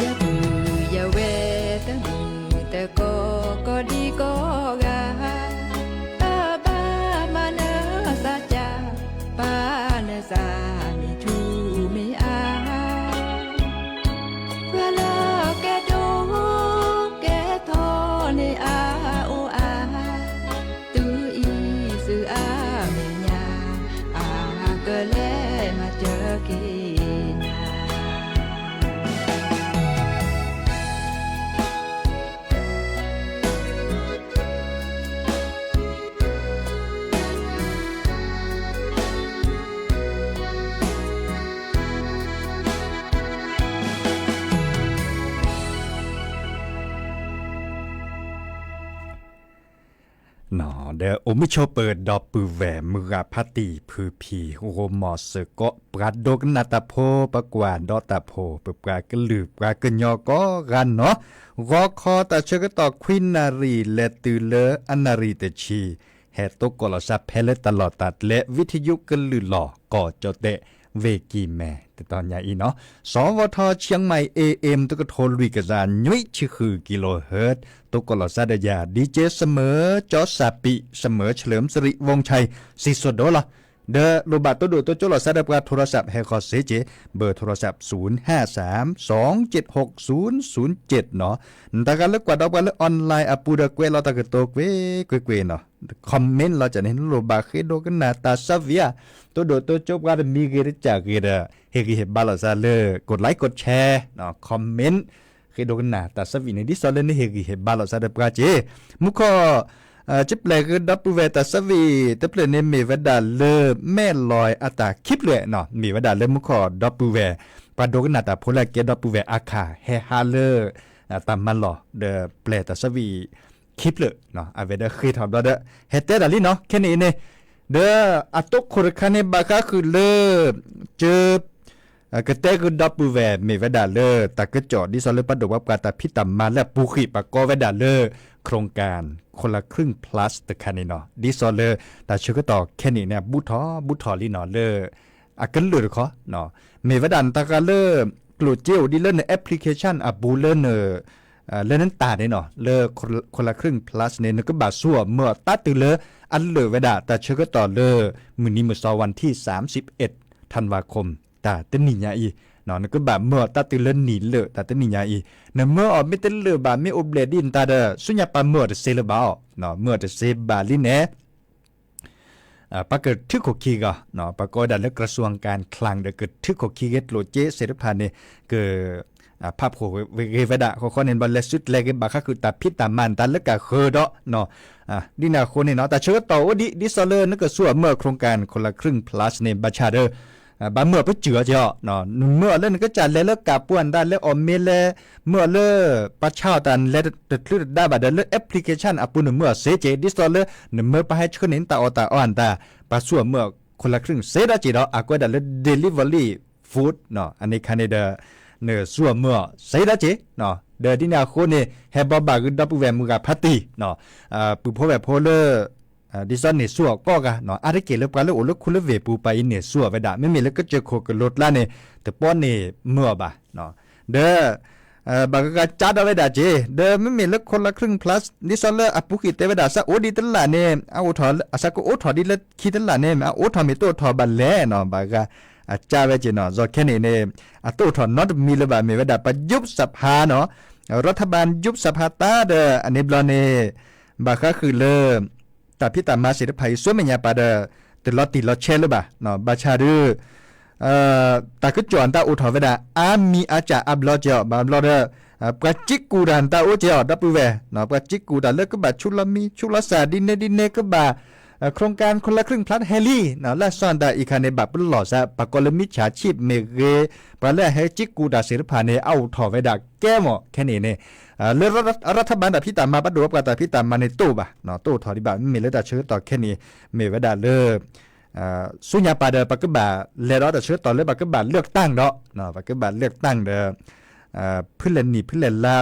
ယပုၢ်ယဝဲၢ်တမုာ်တကိး ကိးဒံကိးဂၤ တဘၣ်မၤနၢၤသးကၢ် ပာ်နသးမ့ၢ်ဆူၣ်မ့ၢ်အါ ပှၤလၢကဲဒိၣ်ကဲထီန့ၣ်အအိၣ်အါ တုၤအံၤသုအါမဲာ်ညါ အကလဲၤမၤစၢၤက့ၤနၤ ဒီးအိၣ်မုာ်ဆိးပၢၤဒီပုၢ်ဝဲၢ် မုၢ်ဂၤဖါတံၢ်ဖုဖံ ဂိၢ်မီၢ်စ့ၢ်ကီး ပှၤဒိကနၣ်တၢ်ဖိ ပှၤကွၢ်ဒီးတၢ်ဖိ ပပှၤကလုာ်ပှၤကညီကိးဂၤနီၤ ဂီၤခီတၢ်ဆၢကတီၢ်ခွံနၣ်ရံၣ် လဲၤတုၤလၢအနၣ်ရံၣ်တဆံ ဟဲသကိးလီၤစၢ်ဖဲလၢတၢ်လီၢ်တၢ်ကျဲ ဝံထယုကလုာ်လီၤ ကီၢ်ကၠီၣ်တဲၣ် ဝ့ၢ်ကံၢ်မဲ တတီၤညါအံၤနီၤ စီၤဝီၤထီ เชียงใหม่ เอเอ็ม တကထိလွံၢ်ကယၤနွံဆံဃု ကံလိဟၢၣ် သကိးလီၤစၢ်ဒီးယၤ ဒီကၠ့ เสมอ ကၠီစၢ်ပံး เสมอ เฉลิมสิริวงศ์ชัย စံၣ်စိၤဒိၣ်လီၤ ဒီးလိၣ်ဘၣ်တိၢ်ဒိၣ်တိၢ်ကၠိလီၤစၢ်ဒီးပှၤ โทรศัพท์ ဟဲဃီၤစ့ၢ်ကီး เบอร์โทรศัพท์ ศูนย์ห้าสาม สองเจ็ดหก ศูนย์ศูนย์เจ็ด နီၤ နတၢ်ဂၤလၢကွၢ်ဒီးပှၤလၢ online အပူၤဒီး ကွဲးလီၤတၢ်ကတိၤကွ့ၢ်ကွ့ၢ်ကွ့ၢ်နီၤ comment လီၤ ကန့ၣ် နလိၣ်ဘၣ်ဃ့ဒိကနၣ်တၢ်သးဝံၣ်ဧါ တိၢ်ဒိၣ်တိၢ်ကၠိပှၤတမံၤဂ့ၤတကၢ်ဂ့ၤဒီး ဟ့ၣ်ဂံၢ်ဟ့ၣ်ဘါလီၤစၢ်လၢ กดไลค์ กดแชร์ comment ဃ့ဒိကနၣ်တၢ်သးဝံၣ်န့ၣ် ဒ်သိးလၢနဟ့ၣ်ဂံၢ်ဟ့ၣ်ဘါလီၤစၢ်ဒီးပှၤက့ၤ မူခိၣ် ကပျဲၢ်ဃ့ဒီပုၢ်ဝဲၢ်တၢ်သးဝံၣ် တဖျၢၣ်န့ၣ်မ့ၢ်ဝဲဒၣ်လၢ မဲၢ်လွဲအတၢ်ခံဖျၢၣ်နီၤ မ့ၢ်ဝဲဒၣ်လၢမူခိၣ်ဒီပုၢ်ဝဲၢ် ပှၤဒိကနၣ်တၢ်ဖိလၢအကဲဒီပုၢ်ဝဲၢ်အခါ ဟဲဟးလၢ တၢ်မၤလီၢ် ဒီးပျဲၢ်တၢ်သးဝံၣ် ခံဖျၢၣ် အဝဲဒၣ်ဃ့ထီၣ်ဘျီဒီး ဟဲတဲတၢ်လံနီၤ ခဲန့ၣ်အံၤန့ၣ် ဒီးအတိခိၣ်တခါန့ၣ် ဘၣ်ဃးဃုာ်လၢ ကၠိ ကတဲဃုာ်ဒီပုၢ်ဝဲၢ် မ့ၢ်ဝဲဒၣ်လၢ တၢ်ကစီၣ် ဒ်သိးလၢပှၤဒိၣ်ပှၤပှၢ်တၢ်ဖံးတၢ်မၤလၢအပူၤဃံး ပှၤကိးဝဲဒၣ်လၢ โครงการ คนละครึ่ง plus တခါန့ၣ်နီၤ ဒ်သိးလၢတၢ်ဆၢကတီၢ်ခဲန့ၣ်န့ၣ် ဘူးထီၣ်ဘူးထီၣ်လံနီၤ လၢ အကလုာ်တခီ မ့ၢ်ဝဲဒၣ်နတၢ်ဂၤလၢ ကျိၣ်စ့အိၣ်ဒ်လၢန application အပူၤလၢန လၢနတၢ်န့ၣ်နီၤ လၢ คนละครึ่ง plus န့ၣ် နကဘၣ်ဆူၣ်အီၤမၢအီၤတၢ်တုၤလၢ အလၢာ်ဝဲဒၣ်တၢ်ဆၢကတီၢ်လၢ မုၢ်နံၤမုၢ်သီ วันที่สามสิบเอ็ด ธันวาคม တၢ်တနံၤညါအံၤ နကဘၣ်မၢအီၤတၢ်တုၤလၢနံၣ်လၢာ် တၢ်တနံၣ်ညါအံၤ, နမၢအီၤမ့ၢ်တလၢာ်ဘၣ် မ့ၢ်အိၣ်ဘျဲၣ်ဒ်နတၢ်ဒီး ဆူညါပၢ်မၢအီၤတစ့လၢၤဘၣ်အီၤ, မၢအီၤတစ့ဘၣ်လံန့ၣ် ပှၤကထုးခိၣ်ခံဂၤ, ပှၤကိးဝဲဒၣ်လၢ กระทรวงการคลัง ဒီးကထုးခိၣ်ခံဂ့ၤကျိၣ်စ့သ့ၣ်တဖၣ်န့ၣ် က ဖးဖှိၣ်ဂ့ၤဝဲဒၣ် ဃီဃီန့ၣ် ဘၣ်လဲၤစုတလဲၤက့ၤဘၣ်ဃးဃုာ်တၢ်ဖံးတၢ်မၤနတၢ်လၢကၢ်ဃၢၤဒီး ဒ်န့ၣ်အဃိန့ၣ်နီၤ တၢ်ဆၢကတီၢ်အိၣ်ဒံး ဒ်သိးလၢနကဆူအမၢ โครงการคนละครึ่ง plus န့ၣ် ဘၣ်ဆၣ်ဒီး ဘၣ်မၢအီၤပစုာ်အီၤက့ၤအီၤ, နမၢအီၤလၢနကစၢ်လဲၤလၢကၢ်ပူၤအတၢ်လဲၤအီၣ်မ့ၤလဲၤ မၢအီၤလၢ ပှၤဆါအီၣ်တၢ်လဲၤတချုးတဒါဘၣ်ဒီး လၢ application အပူၤနမၢအီၤစ့က့ၤ ဒ်သိးလၢ နမၢပှၤဟဲဆှၢန့ၢ်နတၢ်အီၣ်တၢ်အီအတၢ် ပှၤဆူအမၢ คนละครึ่ง စ့ဒီးက့ၤဒီး အကွဲးဒၣ်လၢ delivery food အန့ၣ်ခါန့ၣ်ဒီး နဆူအမၢအီၤစ့ဒီးက့ၤ ဒီးဒ်န့ၣ်အဃိန့ၣ် ဟဲဘီဘၣ်ဂ့ၤဒီပုၢ်ဝဲၢ်မုၢ်ဂၤဖးတံၢ် ပုၢ်ဖိဝဲၢ်ဖိလၢ ဒ်သိးန့ၢ်ဆူအီၤကိးဂၤ အါတက့ၢ်လၢပှၤလၢအိၣ်လၢခူလၢဝ့ၢ်ပူၤ ပှၤအံၤန့ၢ်ဆူအီၤဝဲဒၣ် မ့မ့ၢ်လၢကစၢၢ်ခိၣ်ကလိၤကျါန့ၣ် တပီန့ၢ်မၢအီၤဘၣ် ဒီး ဘၣ်ဂၤဂၤကးဒီးဝဲဒၣ်က့ၤ ဒီးမ့မ့ၢ်လၢ คนละครึ่ง plus ဒ်သိးလၢအပူၤကွံာ်တဲဝဲဒၣ် စးအိၣ်ဒံးတလၣ်န့ၣ် အအိၣ်ထီၣ် အစးကအိၣ်ထီၣ်ဒ်လၢခံတလၣ်န့ၣ် အအိၣ်ထီၣ်မ့ၢ်တအိၣ်ထီၣ်ဘၣ်လဲၣ်နီၤ ဘၣ်ဂၤအကးဝဲက့ၤနီၤ စီၤခဲန့ၣ်န့ၣ် အတအိၣ်ထီၣ်နီတမံၤလၢၤဘၣ် မ့ၢ်ဝဲဒၣ် ပှၤ ยุบสภา နီၤ รัฐบาลยุบสภา တၢ်ဒီး အန့ၣ်ဘျီန့ၣ် ဘၣ်ဃးဃုာ်လၢ တၢ်ဖံးတၢ်မၤသ့ၣ်တဖၣ်အံၤ ဆူမဲာ်ညါပာ်ဒီး တလီၤတံၢ်လီၤဆဲးလၢၤဘၣ် ဘၣ်ဆၣ်ဒီး တၢ်ကစီၣ်နတၢ်အိၣ်ထီၣ်ဝဲဒၣ် အါမံၤအါစှၤအါဘျီက့ၤအီၤ ဘၣ်ဘျီဒီး ပှၤစံးကူၣ်တၢ်နတၢ်အိၣ်က့ၤအီၤ ဒီပုၢ်ဝဲၢ် ပှၤစံးကူၣ်တၢ်လၢကဘၣ်ဆူးလီၤမံ ဆူးလီၤစၢ်ဒ်န့ၣ်ဒ်န့ၣ် ကဘၣ် โครงการ คนละครึ่ง plus ဟဲလံ လၢအစီၣ်တၢ်အံၤခါန့ၣ် ဘၣ်ပလီၢ်စး ပှၤကိးလၢ มิจฉาชีพ မ့ၢ်ဂ့ၤ ပှၤလၢအဟဲစံးကူၣ်တၢ်သ့ၣ်တဖၣ်န့ၣ် အအိၣ်ထီၣ်ဝဲဒၣ်ကဲမီၢ် ခဲန့ၣ်န့ၣ် လၢ รัฐบาล တၢ်ဖံးတၢ်မၤ ဘၣ်ဒိဝဲပှၤတၢ်ဖံးတၢ်မၤန့ၣ်တအိၣ်ဘၣ် တအိၣ်ထီၣ်ဒံးဘၣ် မ့မ့ၢ်လၢတၢ်ဆၢကတီၢ်ခဲန့ၣ် မ့ၢ်ဝဲဒၣ်လၢ ဆူညါပာ်ဒီး ပကဘၣ်လဲၤဒီးတၢ်ဆၢကတီၢ်လၢပကဘၣ် เลือกตั้ง ဒီး ပကဘၣ် เลือกตั้ง ဒီး ဖုလဲၣ်နံၣ် ဖုလဲၣ်လါ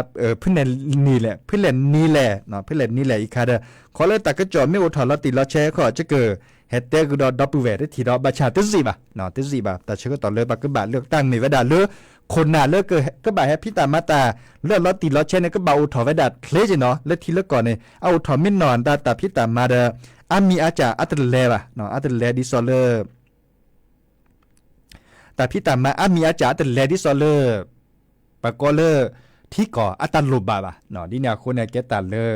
ဖုလဲၣ်နံၣ်လဲၣ် ဖုလဲၣ်နံၣ်လဲၣ် ဖုလဲၣ်နံၣ်လဲၣ်အံၤခါဒီး ခီလၢတၢ်ကစီၣ်မ့ၢ်အိၣ်ထီၣ်လီၤတံၢ်လီၤဆဲးခီ ယကဟဲတဲဂုာ်ဒီးဒီပုၢ်ဝဲၢ်တထံၣ်ဒီး ဘၣ်ဆၣ်တစံးဘၣ် တစံးဘၣ် တၢ်ဆၢကတီၢ်လၢပကဘၣ် เลือกตั้ง မ့ၢ်ဝဲဒၣ်လၢ ခိၣ်နၢ်လၢကဘၣ်ဟဲဖံးတၢ်မၤတၢ်လၢလီၤတံၢ်လီၤဆဲးန့ၣ် ကဘၣ်အိၣ်ထီၣ်ဝဲဒၣ်ချ့က့ၤနီၤ လၢထံလၢကီၢ်န့ၣ် အအိၣ်ထီၣ်မ့ၢ်နီၢ်တၢ် တၢ်ဖံးတၢ်မၤဒီး အါမံၤအါစှၤအါတလဲၤဘၣ် အါတလဲၤဒ်သိးလၢ တၢ်ဖံးတၢ်မၤအါမံၤအါစှၤအါတလဲၤဒ်သိးလၢ ပှၤကိးလၢ ထံကီၢ်အတၢ်လိၣ်ဘၣ်ဘၣ် ဒ်န့ၣ်အဃိန့ၣ် ကဲတၢ်လၢ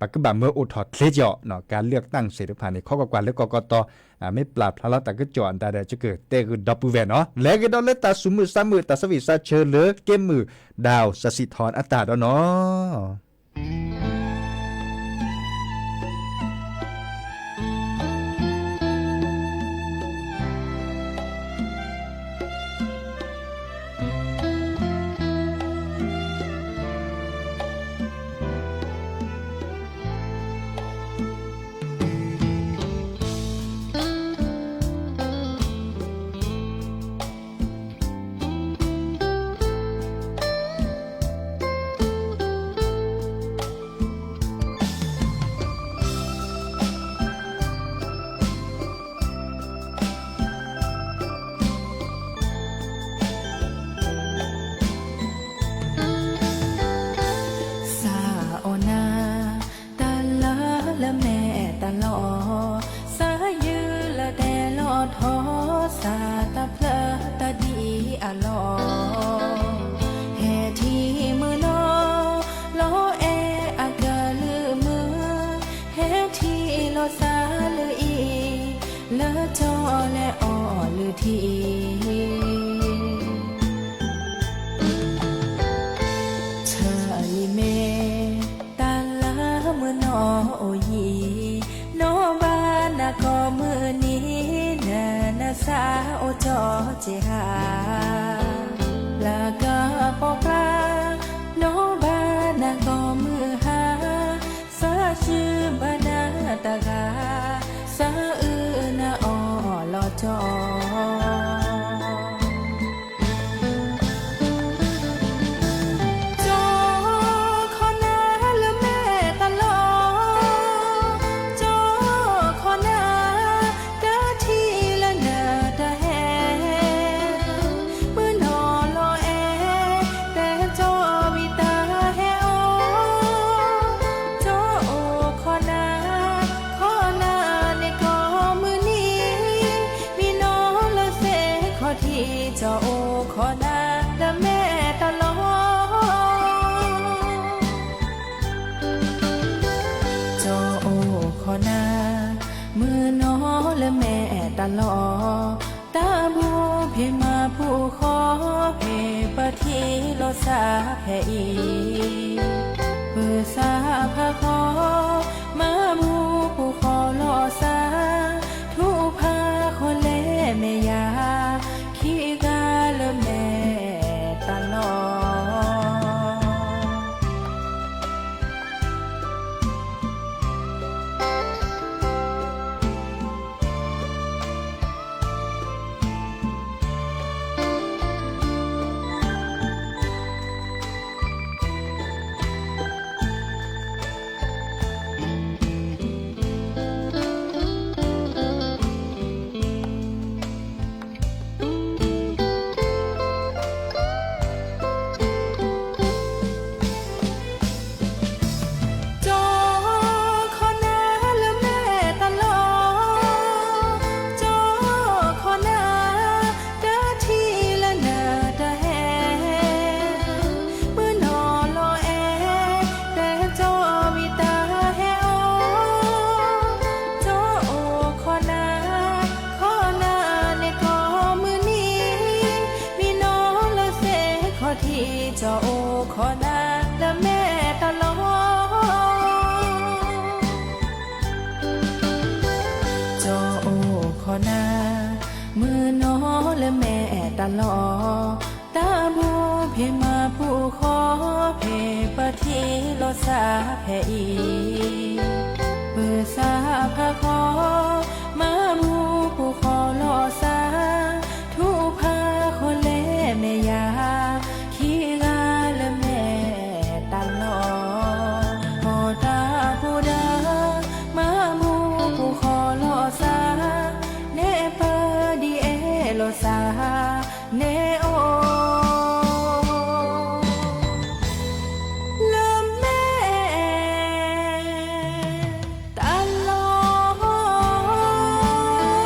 ပကဘၣ်မၢအိၣ်ထီၣ်ချ့က့ၤအီၤ การเลือกตั้ง သ့ၣ်တဖၣ်န့ၣ် ခီကွၢ်ကွၢ်လၢကီၢ်ကီၢ်တီၤ မ့ၢ်ပျၢ်ဖျါလီၤတၢ်ကစီၣ်အတၢ်ဒီး ယကတဲဂုာ်ဒီပုၢ်ဝဲၢ်နီၤ လဲၤက့ၤဒီးလၢတၢ်သူၣ်မုာ်သးမုာ် တၢ်ဆၢဝံၣ်သးဆၢလၢက့မုၢ် ဒၣ်စၢ်စံးထီၣ်အတၢ်ဒီးနီၤ စးအိၣ်နၤ တၢ်လၢလၢမဲာ်တၢ်လီၤ, စးယုၢ်လၢတဲလီၤထီ, စးတၢ်ဖျၢၣ်တၢ်ဒ်အလီၢ်, ဟဲထံၣ်မုၢ်နီၤ လီၤအဲၣ်အကလုၢ်မုၢ်, ဟဲထံၣ်လီၤစးလၢအံၤ လၢတီလဲၤအီၣ်လုၢ်ထံ ထၢၣ်လံမ့ၢ် တၢ်လၢမုၢ်နီၢ်အိၣ်ယံၤ, နီၢ်ဘၣ်နၤကိးမုၢ်နံၤ နနၢ်စၢ်အိၣ်တီက့ၤဟါ, လၢကပီၤကျါ နီၢ်ဘၣ်နၤကိးမုၢ်ဟါ, စးစုဘၣ်နၤတဂၤ, စးအုၣ်နၤအီၣ်လီၤတီ စးဖဲအံၤ, ပၢၤစးဖးခီ, မၤမူပူၤဃီလီၤစၢ်, ထူဖးဃီလဲၤမဲာ်ယၤ, ခံဂၤလၢမဲာ်တၢ်လီၢ်. ကၠီခီနၤလၢမဲာ်တၢ်လီၢ်, ကၠီခီနၤ, တၢ်ထံၣ်လၢနတဟဲ, မုၢ်နီၢ်လီၤအဲၣ်, တဲကၠီမ့ၢ်တၢ်ဟဲအီၤ, ကၠီအိၣ်ခီနၤ, ခီနၤန့ၣ်ကိးမုၢ်နံၤ, မံနီၤလၢသ့ၣ်ခီၣ်ထံး, ကၠီအိၣ်ခီနၤလၢမဲာ်တၢ်လီၢ်. ကၠီအိၣ်ခီနၤ, မုၢ်နီၤလၢမဲာ်တၢ်လီၢ်, တၢ်ဘူဖံးမၤပူၤဃီဖံး ပထံၣ်လီၤစၢ်ဖဲအံၤ, ပၢၤစးဖးခီ, မၤမူပူၤဃီလီၤစၢ်, ထူဖးဃီလဲၤမဲာ်ယၤ, ခံဂၤလၢမဲာ်တၢ်လီၢ်. ဖီတၢ်ပူၤဒၢ, မၤမူပူၤဃီလီၤစၢ်, နဲပၢဒ်အဲၣ်လီၤစၢ်, န့ၣ်အိၣ်လၢမဲာ်တၢ်လီၢ်.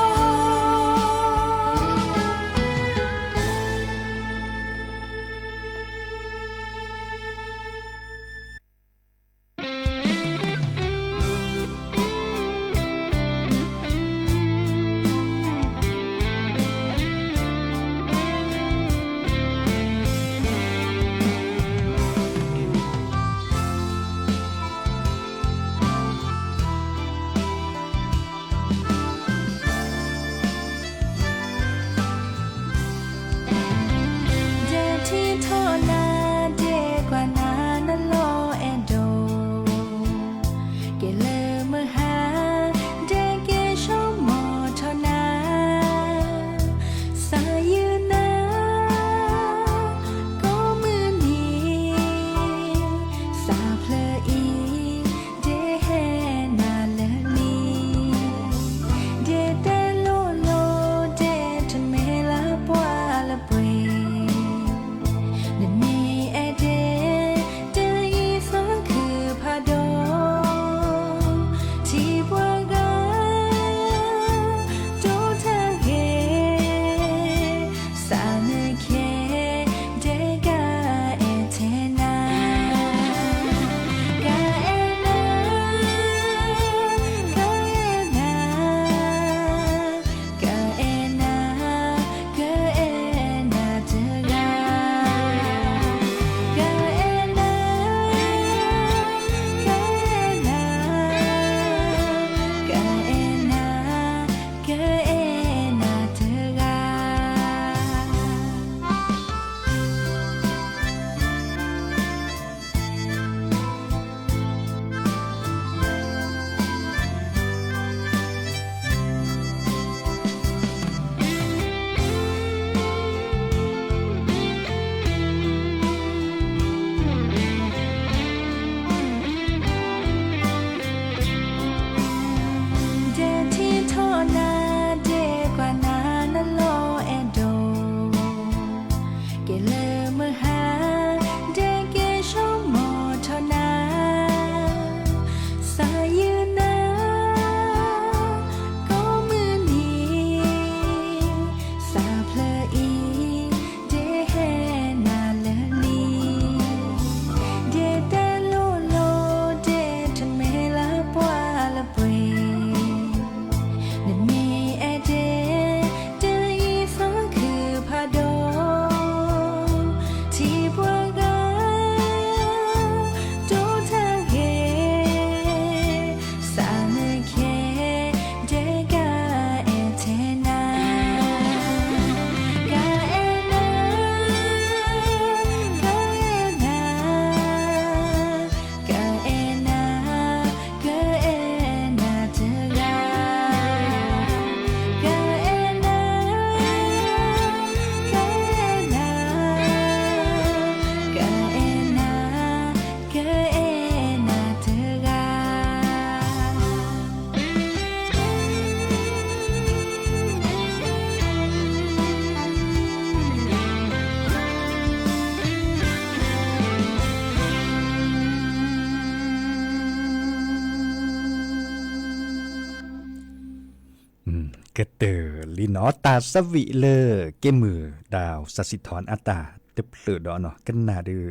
ကတၢၢ်လံနီၤ တၢ်သးဝံၣ်လၢ က့မုၢ်ဒၣ်စးစံးထီၣ်အတၢ်တဖျၢၣ်ဒီးနီၤ ကနၣ်ဒုး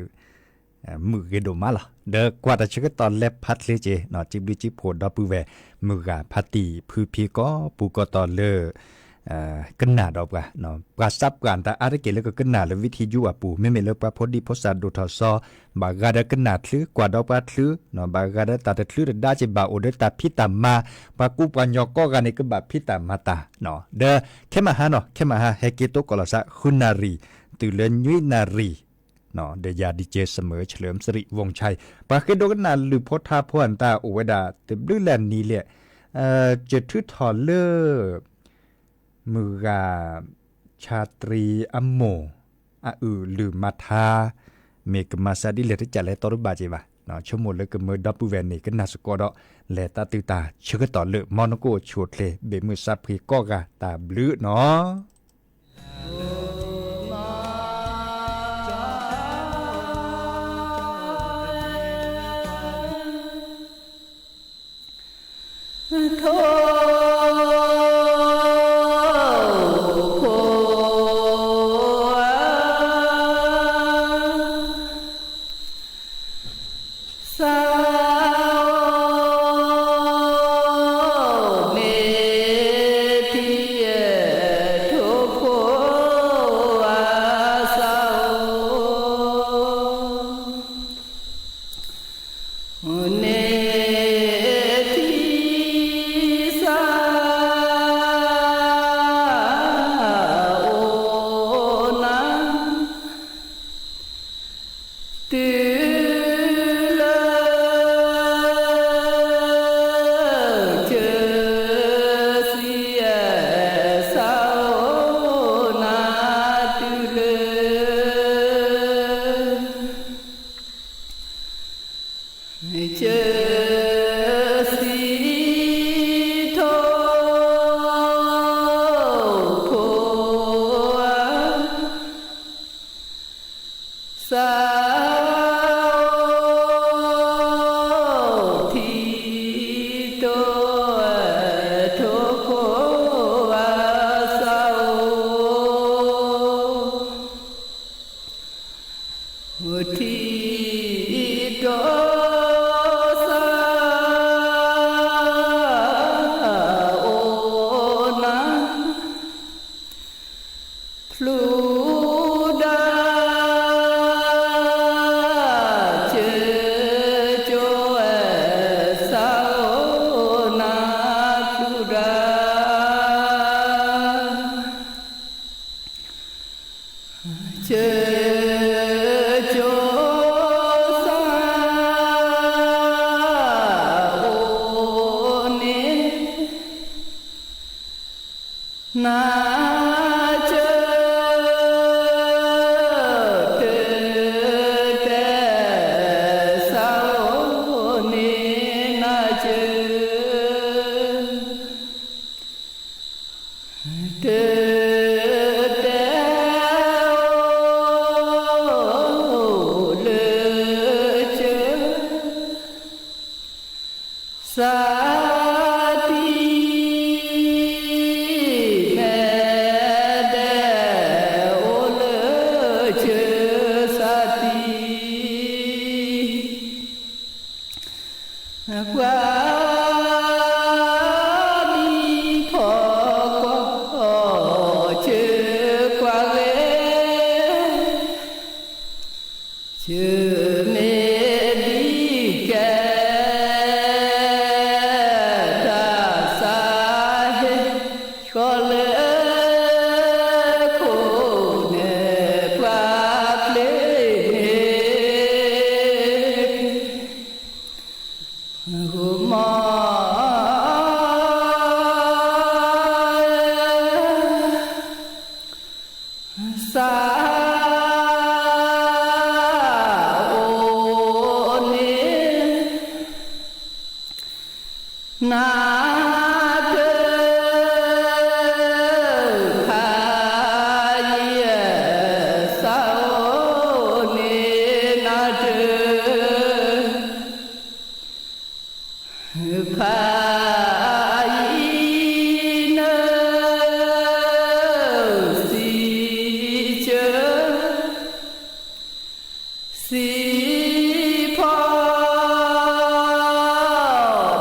မုာ်ဂ့ၤဒိၣ်မးလီၤ. ဒီးကွၢ်တၢ်ဆၢကတီၢ်လဲၤဖးချ့က့ၤ စံးဘျုးစံးဖှိၣ်ဒီပုၢ်ဝဲၢ် မုၢ်ဂၤဖါတံၢ်ဖုဖံကီၢ်ပူၤကီၢ်တီၤလၢ ကနၣ်ဒီးပှၤ ပှၤသးပှၢ်တၢ်အါတက့ၢ်လၢကကနၣ်လၢ ဝံထံယူ အပူၤ မ့မ့ၢ်လၢပှၤဖိဒံဖိသၣ်ဒိၣ်ထီၣ်စီ ဘၣ်ဂၤဒီးကနၣ်ချုး ကွၢ်ဒီးပှၤချုး ဘၣ်ဂၤဒီးတၢ်တချုးတဒါက့ၤ ဘၣ်အိၣ်ဒီးတၢ်ဖံးတၢ်မၤ ပှၤကူပှၤကညီကိးဂၤန့ၣ် ကဘၣ်ဖံးတၢ်မၤတၢ် ဒီးခဲမုၢ်ဟါနီၤ ခဲမုၢ်ဟါ ဟဲက့ၤတိကိးလီၤသး ဃုနၣ်ရံၣ် တုၤလၢနွံနၣ်ရံၣ် ဒီးယၤ DJ စမၢၣ် ချၢၣ်စရံး ဝီၣ်ဆဲး ပှၤဃ့ဒိကနၣ်လုၢ်ဖိထါဖိအတၢ်အိၣ်ဝဲဒၣ် တဘျုးလၢနံၤလဲၣ် စၢၤထုးထီၣ်လၢ မုၢ်ဂၤ ဆၣ်တြံၤအမိၢ် အအုၣ်လုၢ်မၤထါ မ့ၢ်ကမၤသးဒ်လဲၣ်တကးလဲၣ် တီတဘၣ်က့ၤဘၣ်. ဆိကမိၣ်လၢကမၢဒီပုၢ်ဝဲၢ်န့ၣ် ကနၣ်စ့ၢ်ကီးဒီး လဲၤတၢ်တုၤတၢ်ဆၢကတီၢ်လၢ မီနကိၣ်ဆိၣ်ချ့ ဘ့ၣ်မုၢ်သးဖှံကိးဂၤ တၢ်ဘျုးနီၤ. စံးဖီ, နခံ,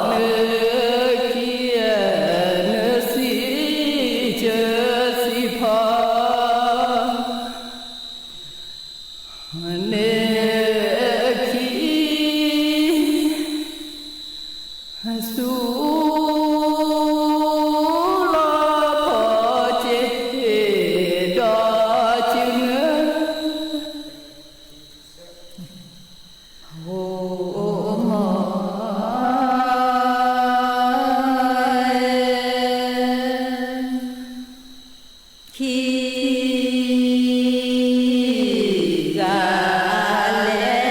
နစံးစၢ်စံးဖီ, နခံ, ဆူလီၤဖီက့ၤဒီးက့ၤနၢ ဟိမီၢ်, ခံဂၤလဲၣ်,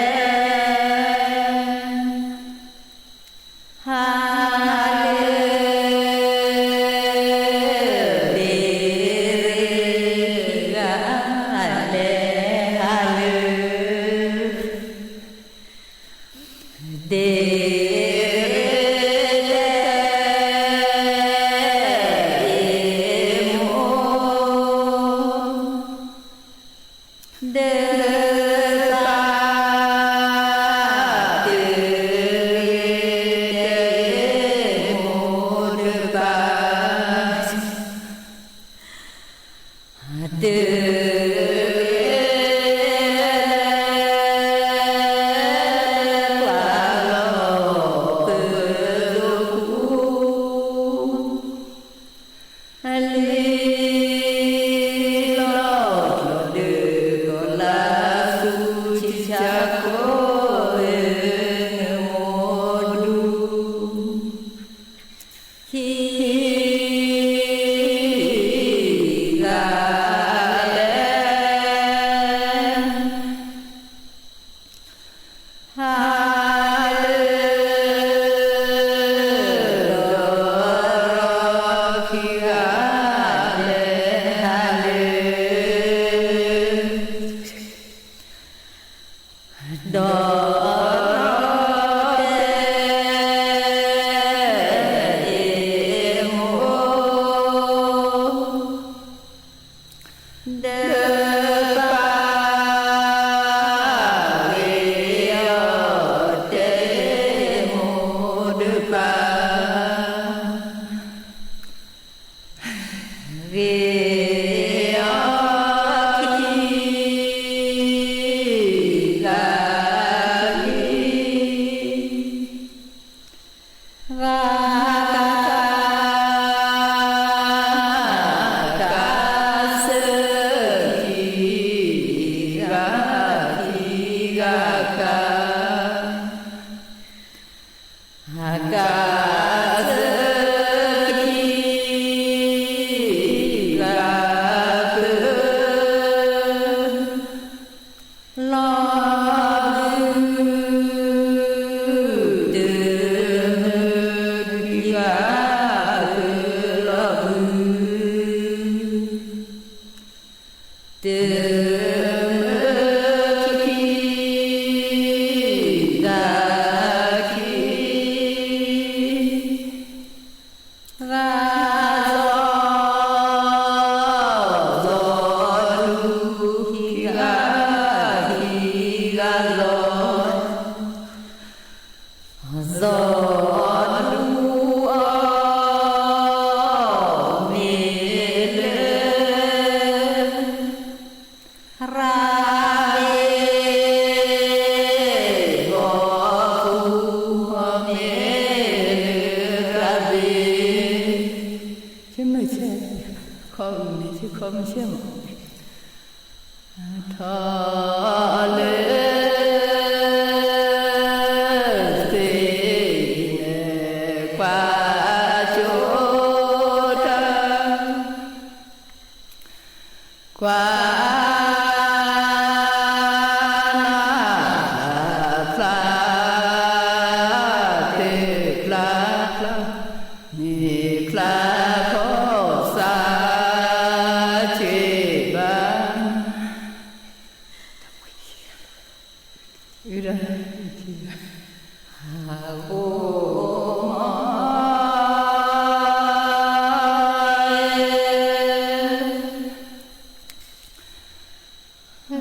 ဟါလၢ ဘ့ၣ်ဂၤလဲၣ်, ဟါလၢ ဒ့ၣ် ဒ့ၣ်ပၢ် တဂ့ၤမိၢ်ဒ့ၣ်ပၢ် တဂ့ၤ ပှၤလီၤကၢၣ်လိာ်ပူၤ လံလီၤကျီၢ်ဒုးကီၢ်လၢ်ဆူဆံဆါခိၣ် နမိၢ်ဒူ ခံဂၤလဲၣ် ဟါလၢ ခံဂၤလဲၣ် ဟါလၢ ဒီး တဲမိၢ် ဒ့ၣ်ပၢ် ဂ့ၤအီၤ တဲမိၢ်ဒ့ၣ်ပၢ် ဂ့ၤအီၤ ခံဂၤခံ ဂၤကၤ ကၤစၢ် ခံဂၤ ခံဂၤကၤ ကၤစၢ် ခံဂၤကၤ လီၤဘု တမု ခံဂၤကၤ လီၤဘု တမု ခံ ခံဂၤခံ ဂၤစီၤ စီၤလူၤ ခံဂၤ ခံဂၤစီၤ စီၤလူၤအီၤ မ့ၢ်လၢ ရၤဘ့ၣ်ဂီၤပူၤ မ့ၢ်လၢရၤဘ့ၣ် ဆ့မုၢ်ဆ့ ခီမ့ၢ်ဆ့ခီမ့ၢ်ဆ့မး ထီၣ်လၢ သ့ၣ်နဲၣ်ကွၢ်ကၠိတၢ် ကွၢ်နၢ် ဖျါ သ့ၣ်ဖျါ ဖျါ မ့ၢ်ဖျါထီၣ်စၢ် ဆ့ဘၣ် အုဒၣ် ဟးဂီၤမး ခံ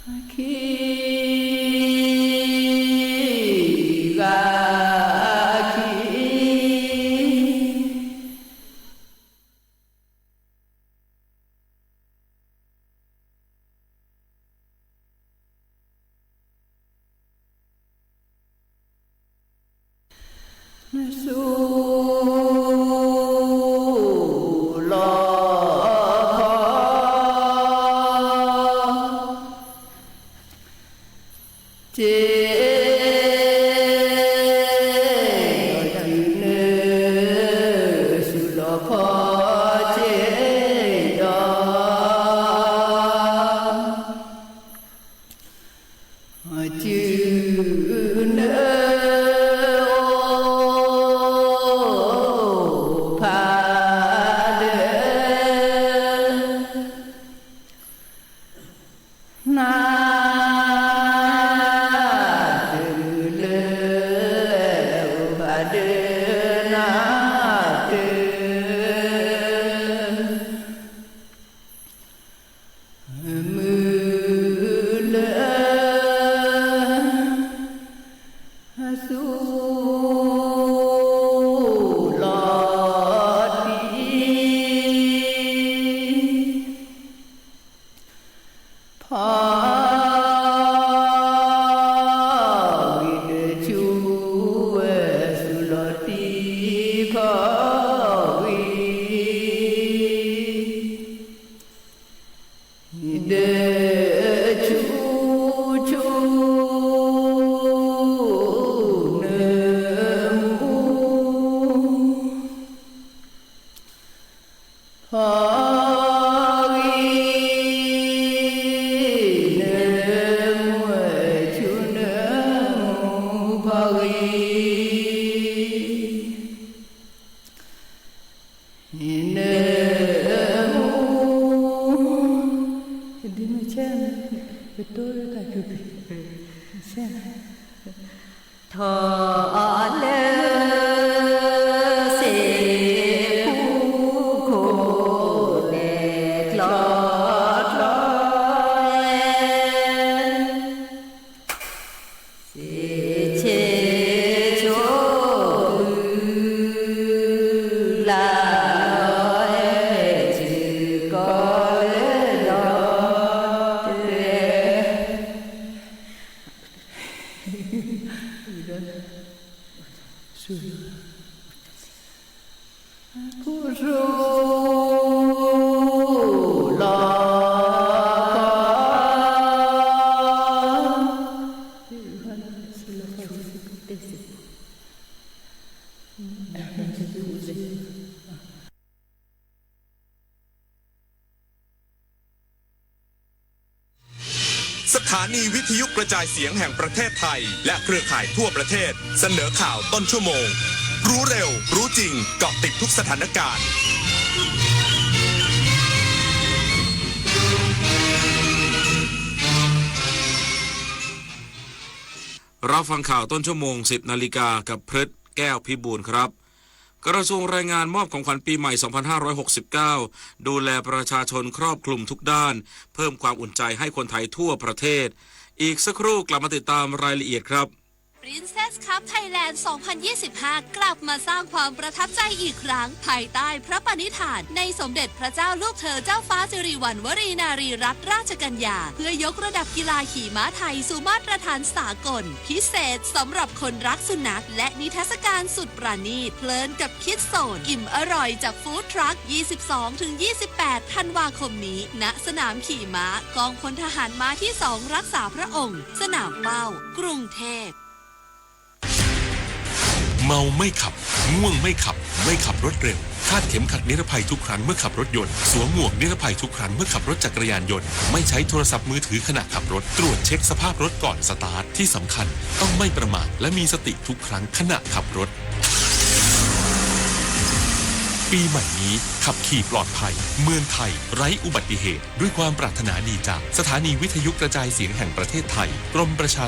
ခံဂၤခံ ဆူလီၤခီ က့ၤ ဆူလီၤခီ က့ၤဒီး စုနၢအိၣ်ဖးဒၢး နၢ်တုၤလၢ အိၣ်ဖးဒၢးနၢ်တုၤ မုၢ်လၢ ဆူလီၤတံၢ် ဖီဂံၢ်ဒီးဆူဝဲ ဆူလီၤတံၢ်ဖီဂံၢ် ဒီးဆူ ဆူ နၢမူ ဖီဂံၢ် နၢမူ ဆူနၢမူ ဖီဂံၢ် နၢမူ ဒ်မ့ၢ်ဆဲ ပတိၢ်တၢ်ကပံၤ ဆဲ ထီၣ်လၢ စ့ၢ်ဖူခိၣ် လဲၤကျီကျီ စ့ၢ်ဆ့ဆိ လၢလီၤအဲၣ်ဆ့ကီးလၢလီၤတဲာ် ဆူ ဆူလီၤခီ สถานีวิทยุกระจายเสียงแห่งประเทศไทยและเครือข่ายทั่วประเทศเสนอข่าวต้นชั่วโมง รู้เร็ว รู้จริง เกาะติดทุกสถานการณ์ รับฟังข่าวต้นชั่วโมง สิบนาฬิกา กับพฤษ แก้วพิบูลครับ กระทรวงแรงงานมอบของขวัญปีใหม่ สองพันห้าร้อยหกสิบเก้า ดูแลประชาชนครอบคลุมทุกด้าน เพิ่มความอุ่นใจให้คนไทยทั่วประเทศ อีกสักครู่กลับมาติดตามรายละเอียดครับ Princess Cup Thailand สองพันยี่สิบห้า กลับมาสร้างความประทับใจอีกครั้ง ภายใต้พระปณิธานในสมเด็จพระเจ้าลูกเธอเจ้าฟ้าสิริวัณวรีนารีรัตนราชกัญญา เพื่อยกระดับกีฬาขี่ม้าไทยสู่มาตรฐานสากล พิเศษสำหรับคนรักสุนัข และนิทรรศการสุดประณีต เพลินกับคิดโซน อิ่มอร่อยจากฟู้ดทรัค ยี่สิบสองถึงยี่สิบแปด ธันวาคมนี้ ณ สนามขี่ม้า กองพลทหารม้าที่สอง รักษาพระองค์ สนามเป้า กรุงเทพ เมาไม่ขับ ง่วงไม่ขับ ไม่ขับรถเร็ว คาดเข็มขัดนิรภัยทุกครั้งเมื่อขับรถยนต์ สวมหมวกนิรภัยทุกครั้งเมื่อขับรถจักรยานยนต์ ไม่ใช้โทรศัพท์มือถือขณะขับรถ ตรวจเช็คสภาพรถก่อนสตาร์ท ที่สำคัญ ต้องไม่ประมาทและมีสติทุกครั้งขณะขับรถ ปีใหม่นี้ขับขี่ปลอดภัย เมืองไทยไร้อุบัติเหตุ ด้วยความปรารถนาดีจากสถานีวิทยุกระจายเสียงแห่งประเทศไทย กรมประชา